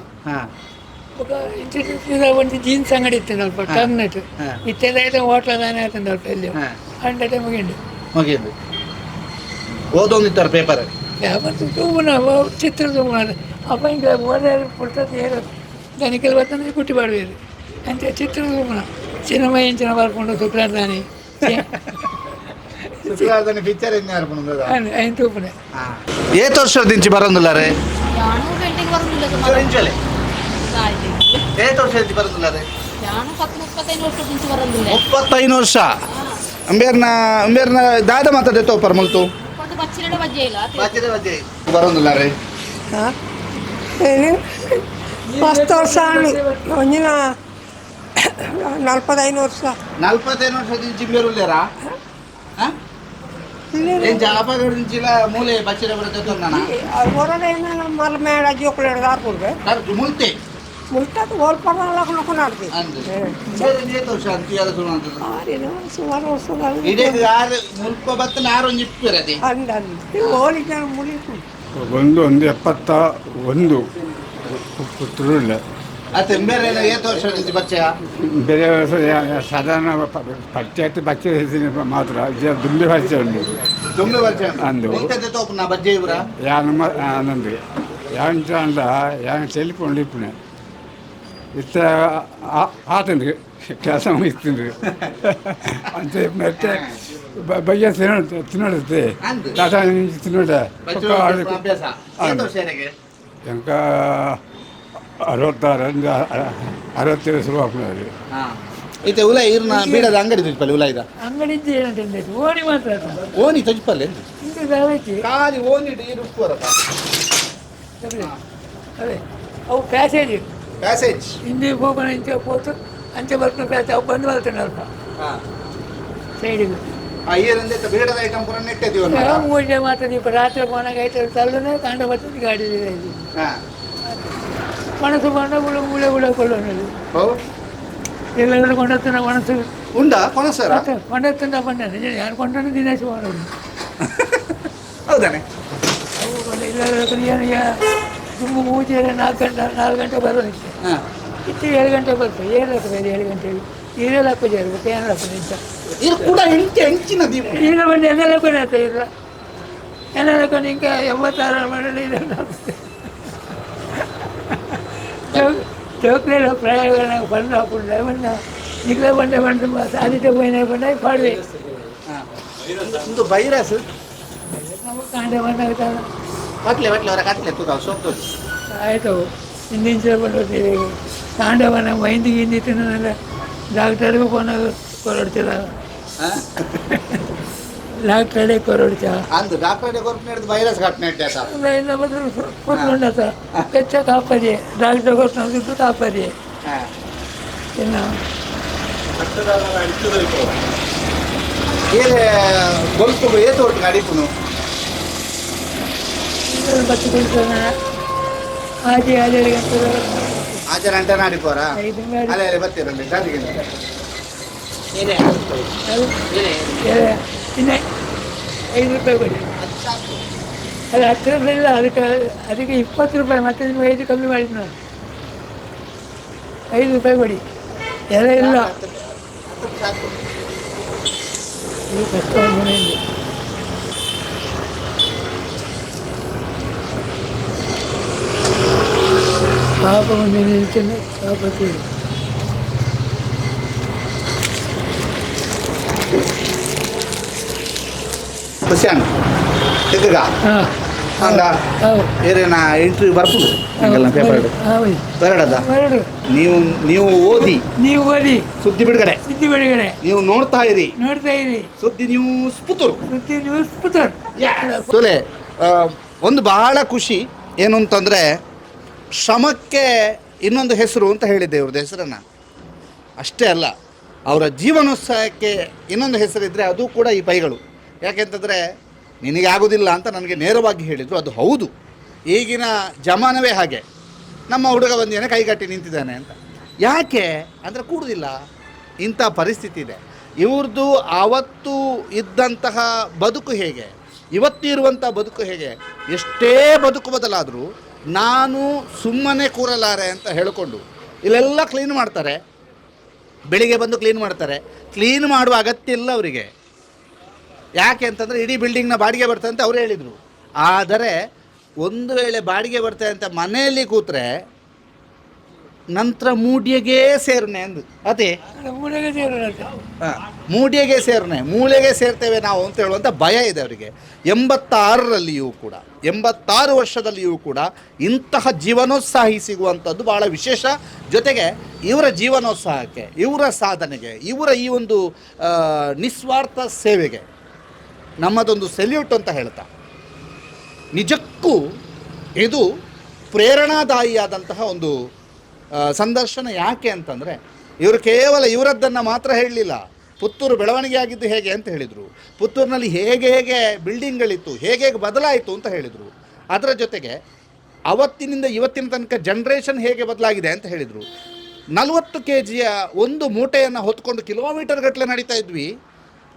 ఒక ಇನ್ಸ್ಟಿಟ್ಯೂಟ್ ಒಂದು ಜೀನ್ಸ್ ಅಂಗಡಿ ಇತ್ತು ಅಲ್ಪ ಟರ್ನ್ನೆಟ್. ಇತ್ತೆಲ್ಲ ಹೋಟ್ಲ ತಾನೇ ಆಯ್ತಂದು ಅಲ್ಪ ಎಲ್ಲಿ ಅಂಡ ಮುಗಿಂಡು. ಮುಗಿಂದು ಓದೊಂದಿತ್ತಾರೆ ಪೇಪರ್. ಪೇಪರ್ ತೂಗುನ ಚಿತ್ರ ತೂಗುನ ಅಪ್ಪ ಹಿಂಗೆ ಓದಾರು ಪುರ್ತದೆ ಏರು దానికి వస్తుంది కుట్టి పడవేరు అంతే చిత్ర తూగున సినిమా ఎంచిన పడుకుంటూ శుక్లాదాని. ಪಿಕ್ಚರ್ ఆయన ತೂಪುನೆ. ಏತ್ ವರ್ಷ ಬರೋದಿಲ್ಲಾರೆ? ಯಾನು ಬಿಲ್ಡಿಂಗ್ ಬರೋದಿಲ್ಲ ಸುಮಾರು. ಏತ್ ವರ್ಷ ಬರೋದಿಲ್ಲಾರೆ? ಯಾನು 10 35 ವರ್ಷ ಮುಂಚೆ ಬರೋದಿಲ್ಲ. 35 ವರ್ಷ ಅಂಬೇರ್ನ ಅಂಬೇರ್ನ ದಾದ ಮಾತಾಡೆ ತೋಪರ್ ಮುಲ್ತು. ಕೊಂಡು ಬಚ್ಚಿರಡ ಬಜ್ಜೆ ಇಲ್ಲ. ಬರೋದಿಲ್ಲಾರೆ? ಏನು ಮಸ್ತ್ ವರ್ಷ ಒಂಜಿನ 45 ವರ್ಷ. 45 ವರ್ಷ ಬೇರುಲ್ಲೇರಾ? ಏನ್ ಜಾಪಗಡ ದಿಂಚಿಲ ಮೂಲೆ ಬಚ್ಚಿರ ಬರುತ್ತೆ ತಂದಣ. ಹೊರಗಡೆ ಮಲ್ಲ ಮೇಡ ಜೋಕುಲೇಡ ದಾರ್ಪುಡ್ಬೆ. ಮುಲ್ತೆ. ಮುಲ್ತಾದ ಓಲ್ಪರ ಲಗ್ನ ಅಂದು ಏತ್ ವರ್ಷ ಅಂತ ಸುಮಾರು? ಆರಿನ ಸುಮಾರು ವರ್ಷ. ಇಡೀ ಆರು ಮುಲ್ಪ ಬತ್ತನ ಆರು ಒಂಜಿ ಇಪ್ಪಿರದೆ. ಅಂದ ಅಂದ ಓಲಿ ಜನ ಮುಳಿತು. ಒಂದು ಒಂದು 71 ಪುತ್ತೂರಲ್ಲೇ. ಅತ್ತೆ ಬೇರೆ ಏತ್ ವರ್ಷ ಬಚ್ಚ? ಬೇರೆ ವರ್ಷ ಸಾಧಾರಣ ಪಂಚಾಯತ್ ಬಚ್ಚೆ ಮಾತ್ರ ದುಂಬೆ ಬಚ್ಚೆ ಉಂಟು. ದುಂಬೆ ಬಚ್ಚೆ. ಅಂದು. ಮುಲ್ತದೆ ತೋಪುನ ಬಜ್ಜೆ ಇವರ. ಯಾನು ಆನಂದ್ ಯಾನ್ ಅಂಡ ಯಾನ್ ಟೆಲಿಫೋನ್ ಇಪ್ಪುನೆ ಇತ್ತ ಆತಂದು ಕೆಲಸ ಮುಗಿಸ್ತೀನಿ ಅಂತ ಮತ್ತೆ ಬಯ್ಯ ತಿನ್ನೋ ತಿನ್ನೋಡುತ್ತೆ. ಅಂದು. ಟಾಟಾ ತಿನ್ನೋಡ. ಬಚ್ಚೆ ಅಭ್ಯಾಸ ಏತ್ ವರ್ಷ ಯಾರಿಗೆ? ಎಂಕ 66 67 ಶುರು ಆಗ್ತದೆ. ಇತ್ತೆ ಉಲ ಇರ್ನ ಬೀಡದ ಅಂಗಡಿ ತುಜ್ಪಲ್ಲಿ ಉಲ ಇದ. ಅಂಗಡಿ ಇದ್ದು ಏನಂತ ಓಣಿ ಮಾತ್ರ ಆತ. ಓನಿ ತುಜ್ಪಲ್ಲಿ. ಇಂದು ದಾವತಿ. ಖಾಲಿ ಓನಿ ಇರು ಉಪ್ಪುವರತ. ಅದೇ ಅವು ಪ್ಯಾಸೇಜ್. ಪ್ಯಾಸೇಜ್. ಹಿಂದೆ ಹೋಗೋಣ ಇಂಚೆ ಪೋತು ಅಂಚೆ ಬರ್ಕೊಂಡು ಪ್ಯಾಸೇಜ್ ಅವು ಬಂದು ಬರ್ತಾನೆ ಅಲ್ಪ. ಸೈಡಿಗೆ. ಈರಿಂದ ಬೇಡದ ಐಟಮ್ ಪೂರ ನೆಟ್ಟಿದ್ದೀವಿ. ಮೂಜೆ ಮಾತ್ರ ದೀಪ ರಾತ್ರಿ ಪೋನಾಗ ಐತೆ ತಲ್ಲುನೆ ಕಾಂಡ ಬರ್ತದೆ ಗಾಡಿ ಇದೆ. ಒಣಸು ಬಂಡ ಉಳ ಉಳೆ ಉಳ ಕೊಳ್ಳೋದು. ಹೋ. ಎಲ್ಲರೂ ಕೊಂಡೊತ್ತಿನ ಒಣಸು. ಉಂಡಾ ಕೊನಸರ? ಕೊಂಡೊತ್ತಿನ ಬಂಡ ಯಾರು ಕೊಂಡನು ದಿನೇಶ್ ಮಾಡೋದು. ಹೌದಾನೆ. ಅವು ಕೊಂಡ ಇಲ್ಲ ತುಂಬ ಮೂಜೆ 4 ಗಂಟೆ 4 ಗಂಟೆ ಬರೋದಿತ್ತು. ಇತ್ತು 7 ಗಂಟೆ ಬರ್ತದೆ, 7 ಹಾಕಬೇಕು, 7 ಗಂಟೆಗೆ ಈರೆಲ್ಲ ಹಾಕೋದು ಬೇಕು, ಏನು ಹಾಕೋದು ಇಂತ. ಇದು ಕೂಡ ಎಂಟು ಎಂಚಿನ ದೀಪ. ಈಗ ಬಂದು ಎನ್ನೆಲ್ಲ ಕೊನೆ ಆಯ್ತು, ಈಗ ಎನ್ನೆಲ್ಲ ಕೊನೆ ఇంకా 86 ಮನೇಲಿ ಇದೆ. ಚೌಕ್ಲೇలో ಪ್ರಯೋಗ ಬಂದು ಹಾಕೊಂಡು ಬಂದ ನಿಗ್ಲೇ ಬಂಡೆ ಬಂದು ಸಾಧ್ಯತೆ పోయిన ಬಂಡ ಪಾಡ್ವೆ. ಒಂದು ಬೈರಸ್. ನಮ್ಮ ಕಾಂಡೆ ಬಂದಾಗ್ತಾನೆ. ಕಟ್ಲೆ ಬಟ್ಲೆ ಅವರ ಕಟ್ಲೆ ತೂಕ ಸೋಪ್. ಆಯಿತು, ಹಿಂದಿನ ಬಂದು ಕಾಂಡೆ ಬಂದ ಮೈಂದಿ ಗಿಂದಿ ತಿನ್ನೋದಲ್ಲ, ಡಾಕ್ಟರ್ಗೂ ಫೋನಾಗ ಕೊರಡ್ತಿಲ್ಲ, ಡಾಕ್ಟರೇ ಕೊರಡ್ಚ. ಅಂದು ಡಾಕ್ಟರ್ ಕೊರ್ಪು ಹಿಡಿದು ವೈರಸ್ ಘಟನೆ ಇಟ್ಟೆ. ಇಲ್ಲ ಬದಲು ಕೊಟ್ಕೊಂಡತ ಪೆಚ್ಚ ಕಾಪರಿ ಡಾಕ್ಟರ್ ಕೊಟ್ಟು ದುಡ್ಡು ಕಾಪರಿ ಇನ್ನು. ಏನೇ ಬೊಲ್ಪು ಏತು ಒಟ್ಟು ಅಡಿಪುನು? ಬತ್ತಿ ಕುಡಿತಾನೆ ಆಜಿ ಆಜಿ ಗಂಟೆ. ಆಚೆ ಗಂಟೆ ನಾಡಿಪೋರ. ಐದು ಮೇಲೆ. ಅಲ್ಲೇ ಅಲ್ಲೇ ಬರ್ತೀರಲ್ಲಿ ದಾದಿಗೆ. ಇನ್ನು 5 ರೂಪಾಯಿ ಕೊಡಿ. ಅದು 10 ರೂಪಾಯಿ ಇಲ್ಲ, ಅದಕ್ಕೆ ಅದಕ್ಕೆ 20 ರೂಪಾಯಿ. ಮತ್ತೆ ನಿಮಗೆ 5 ಕಮ್ಮಿ ಮಾಡಿದ್ದು ನಾನು. 5 ರೂಪಾಯಿ ಕೊಡಿ, ಎಲ್ಲ ಇಲ್ಲ. ಇದು ಕಷ್ಟ ಮನೆಯಲ್ಲಿ. ಪಾಪ ಒಂದು ನಿಲ್ತಾನೆ ಪಾಪ ತೀರಿ. ಖುಷಿ ತಿಕ್ಕಗ. ಹಾಂ. ಅಂದ. ಹೌದು. ಏರೇನಾ ಎಂಟ್ರಿ ಬರ್ಪುದು ಪೇಪರ್. ಹೌದು. ಬರಡದ. ಬರಡು. ನೀವು ನೀವು ಓದಿ. ನೀವು ಓದಿ. ಸುದ್ದಿ ಬಿಡುಗಡೆ. ಸುದ್ದಿ ಬಿಡುಗಡೆ. ನೀವು ನೋಡ್ತಾ ಇರಿ. ನೋಡ್ತಾ ಇರಿ. ಸುದ್ದಿ ನ್ಯೂಸ್ ಪುತ್ತೂರು. ಸುದ್ದಿ ನ್ಯೂಸ್ ಪುತ್ತೂರು. ಸೋಲೆ ಒಂದು ಬಹಳ ಖುಷಿ ಏನು ಅಂತಂದರೆ, ಶ್ರಮಕ್ಕೆ ಇನ್ನೊಂದು ಹೆಸರು ಅಂತ ಹೇಳಿದ್ದೆ ಇವ್ರದ್ದು ಹೆಸರನ್ನು. ಅಷ್ಟೇ ಅಲ್ಲ, ಅವರ ಜೀವನೋತ್ಸಾಹಕ್ಕೆ ಇನ್ನೊಂದು ಹೆಸರಿದ್ದರೆ ಅದು ಕೂಡ ಈ ಪೈಗಳು. ಯಾಕೆಂತಂದರೆ ನಿನಗೆ ಆಗೋದಿಲ್ಲ ಅಂತ ನನಗೆ ನೇರವಾಗಿ ಹೇಳಿದರು, ಅದು ಹೌದು. ಈಗಿನ ಜಮಾನವೇ ಹಾಗೆ. ನಮ್ಮ ಹುಡುಗ ಬಂದೇನೆ ಕೈಗಟ್ಟಿ ನಿಂತಿದ್ದಾನೆ ಅಂತ ಯಾಕೆ ಅಂದರೆ ಕೂಡುವುದಿಲ್ಲ, ಇಂಥ ಪರಿಸ್ಥಿತಿ ಇದೆ. ಇವ್ರದ್ದು ಆವತ್ತು ಇದ್ದಂತಹ ಬದುಕು ಹೇಗೆ, ಇವತ್ತು ಇರುವಂಥ ಬದುಕು ಹೇಗೆ, ಎಷ್ಟೇ ಬದುಕು ಬದಲಾದರೂ ನಾನು ಸುಮ್ಮನೆ ಕೂರಲಾರೆ ಅಂತ ಹೇಳಿಕೊಂಡು ಇಲ್ಲೆಲ್ಲ ಕ್ಲೀನ್ ಮಾಡ್ತಾರೆ. ಬೆಳಿಗ್ಗೆ ಬಂದು ಕ್ಲೀನ್ ಮಾಡ್ತಾರೆ. ಕ್ಲೀನ್ ಮಾಡುವ ಅಗತ್ಯ ಇಲ್ಲ ಅವರಿಗೆ. ಯಾಕೆ ಅಂತಂದರೆ ಇಡೀ ಬಿಲ್ಡಿಂಗ್ನ ಬಾಡಿಗೆ ಬರ್ತದೆ ಅಂತ ಅವರು ಹೇಳಿದರು. ಆದರೆ ಒಂದು ವೇಳೆ ಬಾಡಿಗೆ ಬರ್ತದೆ ಅಂತ ಮನೆಯಲ್ಲಿ ಕೂತ್ರೆ ನಂತರ ಮೂಡಿಗೆಗೆ ಸೇರ್ನೆ ಅಂದು ಅದೇ. ಮೂಲೆಗೆ ಸೇರೋಣ. ಮೂಡಿಗೆಗೆ ಸೇರ್ನೆ, ಮೂಲೆಗೆ ಸೇರ್ತೇವೆ ನಾವು ಅಂತ ಹೇಳುವಂಥ ಭಯ ಇದೆ ಅವರಿಗೆ. 86ರಲ್ಲಿಯೂ ಕೂಡ, 86 ವರ್ಷದಲ್ಲಿಯೂ ಕೂಡ ಇಂತಹ ಜೀವನೋತ್ಸಾಹಿ ಸಿಗುವಂಥದ್ದು ಭಾಳ ವಿಶೇಷ. ಜೊತೆಗೆ ಇವರ ಜೀವನೋತ್ಸಾಹಕ್ಕೆ, ಇವರ ಸಾಧನೆಗೆ, ಇವರ ಈ ಒಂದು ನಿಸ್ವಾರ್ಥ ಸೇವೆಗೆ ನಮ್ಮದೊಂದು ಸೆಲ್ಯೂಟ್ ಅಂತ ಹೇಳ್ತಾ, ನಿಜಕ್ಕೂ ಇದು ಪ್ರೇರಣಾದಾಯಿಯಾದಂತಹ ಒಂದು ಸಂದರ್ಶನ. ಯಾಕೆ ಅಂತಂದರೆ ಇವರು ಕೇವಲ ಇವರದ್ದನ್ನು ಮಾತ್ರ ಹೇಳಲಿಲ್ಲ, ಪುತ್ತೂರು ಬೆಳವಣಿಗೆ ಆಗಿದ್ದು ಹೇಗೆ ಅಂತ ಹೇಳಿದರು, ಪುತ್ತೂರಿನಲ್ಲಿ ಹೇಗೆ ಹೇಗೆ ಬಿಲ್ಡಿಂಗ್ಗಳಿತ್ತು, ಹೇಗೆ ಹೇಗೆ ಬದಲಾಯಿತು ಅಂತ ಹೇಳಿದರು. ಅದರ ಜೊತೆಗೆ ಅವತ್ತಿನಿಂದ ಇವತ್ತಿನ ತನಕ ಜನ್ರೇಷನ್ ಹೇಗೆ ಬದಲಾಗಿದೆ ಅಂತ ಹೇಳಿದರು. 40 ಕೆ ಜಿಯ ಒಂದು ಮೂಟೆಯನ್ನು ಹೊತ್ಕೊಂಡು ಕಿಲೋಮೀಟರ್ ಗಟ್ಟಲೆ ನಡೀತಾ ಇದ್ವಿ,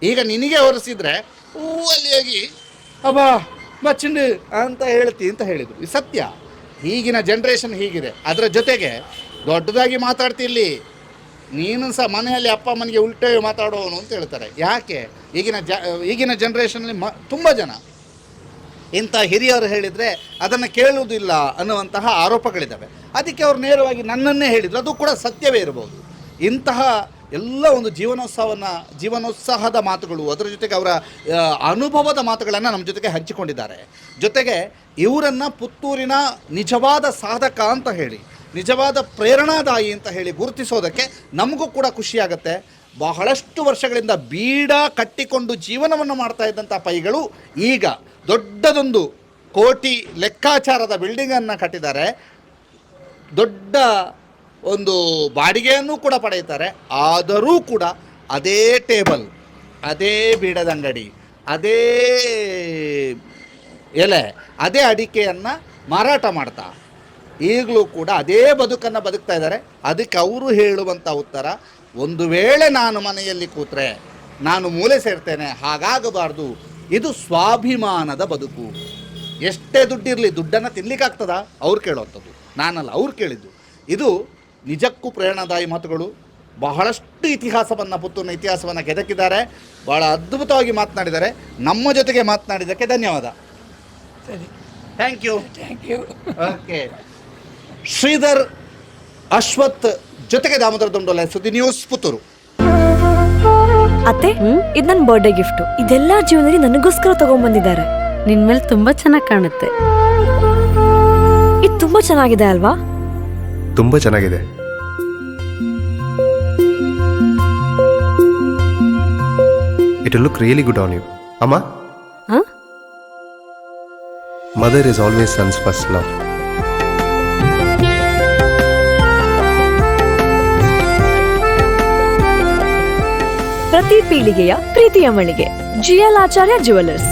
ಈಗ ನಿನಗೆ ಹೊರಿಸಿದ್ರೆ ಹೂವಲ್ಲಿ ಹೋಗಿ ಅಬ್ಬಾ ಬಚ್ಚಿಂಡು ಅಂತ ಹೇಳ್ತಿ ಅಂತ ಹೇಳಿದರು. ಇದು ಸತ್ಯ. ಈಗಿನ ಜನ್ರೇಷನ್ ಹೀಗಿದೆ. ಅದರ ಜೊತೆಗೆ ದೊಡ್ಡದಾಗಿ ಮಾತಾಡ್ತಿಲ್ಲಿ ನೀನು ಸಹ ಮನೆಯಲ್ಲಿ ಅಪ್ಪ ಅಮ್ಮನಿಗೆ ಉಲ್ಟೇ ಮಾತಾಡೋನು ಅಂತ ಹೇಳ್ತಾರೆ. ಯಾಕೆ ಈಗಿನ ಜನ್ರೇಷನಲ್ಲಿ ತುಂಬ ಜನ ಇಂಥ ಹಿರಿಯರು ಹೇಳಿದರೆ ಅದನ್ನು ಕೇಳುವುದಿಲ್ಲ ಅನ್ನುವಂತಹ ಆರೋಪಗಳಿದ್ದಾವೆ. ಅದಕ್ಕೆ ಅವರು ನೇರವಾಗಿ ನನ್ನನ್ನೇ ಹೇಳಿದರು, ಅದು ಕೂಡ ಸತ್ಯವೇ ಇರಬಹುದು. ಇಂತಹ ಎಲ್ಲ ಒಂದು ಜೀವನೋತ್ಸಾಹದ ಮಾತುಗಳು, ಅದರ ಜೊತೆಗೆ ಅವರ ಅನುಭವದ ಮಾತುಗಳನ್ನು ನಮ್ಮ ಜೊತೆಗೆ ಹಂಚಿಕೊಂಡಿದ್ದಾರೆ. ಜೊತೆಗೆ ಇವರನ್ನು ಪುತ್ತೂರಿನ ನಿಜವಾದ ಸಾಧಕ ಅಂತ ಹೇಳಿ, ನಿಜವಾದ ಪ್ರೇರಣಾದಾಯಿ ಅಂತ ಹೇಳಿ ಗುರುತಿಸೋದಕ್ಕೆ ನಮಗೂ ಕೂಡ ಖುಷಿಯಾಗತ್ತೆ. ಬಹಳಷ್ಟು ವರ್ಷಗಳಿಂದ ಬೀಡ ಕಟ್ಟಿಕೊಂಡು ಜೀವನವನ್ನು ಮಾಡ್ತಾ ಇದ್ದಂಥ ಪೈಗಳು ಈಗ ದೊಡ್ಡದೊಂದು ಕೋಟಿ ಲೆಕ್ಕಾಚಾರದ ಬಿಲ್ಡಿಂಗನ್ನು ಕಟ್ಟಿದ್ದಾರೆ, ದೊಡ್ಡ ಒಂದು ಬಾಡಿಗೆಯನ್ನು ಕೂಡ ಪಡೆಯುತ್ತಾರೆ. ಆದರೂ ಕೂಡ ಅದೇ ಟೇಬಲ್, ಅದೇ ಬೀಡದ ಅಂಗಡಿ, ಅದೇ ಎಲೆ, ಅದೇ ಅಡಿಕೆಯನ್ನು ಮಾರಾಟ ಮಾಡ್ತಾ ಈಗಲೂ ಕೂಡ ಅದೇ ಬದುಕನ್ನು ಬದುಕ್ತಾ ಇದ್ದಾರೆ. ಅದಕ್ಕೆ ಅವರು ಹೇಳುವಂಥ ಉತ್ತರ, ಒಂದು ವೇಳೆ ನಾನು ಮನೆಯಲ್ಲಿ ಕೂತ್ರೆ ನಾನು ಮೂಲೆ ಸೇರ್ತೇನೆ, ಹಾಗಾಗಬಾರ್ದು. ಇದು ಸ್ವಾಭಿಮಾನದ ಬದುಕು. ಎಷ್ಟೇ ದುಡ್ಡಿರಲಿ ದುಡ್ಡನ್ನು ತಿನ್ಲಿಕ್ಕಾಗ್ತದಾ ಅವ್ರು ಕೇಳುವಂಥದ್ದು, ನಾನಲ್ಲ ಅವ್ರು ಕೇಳಿದ್ದು. ಇದು ನಿಜಕ್ಕೂ ಪ್ರೇರಣಾದಾಯಿ ಮಾತುಗಳು. ಬಹಳಷ್ಟು ಇತಿಹಾಸವನ್ನು, ಪುತ್ತೂರಿನ ಇತಿಹಾಸವನ್ನು ಕೆದಕಿದ್ದಾರೆ, ಭಾಳ ಅದ್ಭುತವಾಗಿ ಮಾತನಾಡಿದ್ದಾರೆ. ನಮ್ಮ ಜೊತೆಗೆ ಮಾತನಾಡಿದ್ದಕ್ಕೆ ಧನ್ಯವಾದ. ಸರಿ. Thank you. Thank you. Okay, Sridhar Ashwath ಜೊತೆಗೆ ದಾಮೋದರ ದಂಡೋಲೆ, ಸುದ್ದಿ ನ್ಯೂಸ್, ಪುತ್ತೂರು. ಅತ್ತೆ, ಇದು ನನ್ನ ಬರ್ಡೇ ಗಿಫ್ಟ್. ಇದೆಲ್ಲ ಜೀವನದಲ್ಲಿ ನನಗೋಸ್ಕರ ತಗೊಂಡ್ಬಂದಿದ್ದಾರೆ. ನಿನ್ ಮೇಲೆ ತುಂಬಾ ಚೆನ್ನಾಗಿ ಕಾಣುತ್ತೆ. ಇದು ತುಂಬಾ ಚೆನ್ನಾಗಿದೆ ಅಲ್ವಾ? ತುಂಬಾ ಚೆನ್ನಾಗಿದೆ. It look really good on you ಅಮ್ಮ. ಹಾ? Mother is always son's first love. ಪ್ರತಿ ಪೀಳಿಗೆಯ ಪ್ರೀತಿಯ ಮಳಿಗೆ, ಜಿಎಲ್ ಆಚಾರ್ಯ ಜುವೆಲ್ಲರ್ಸ್.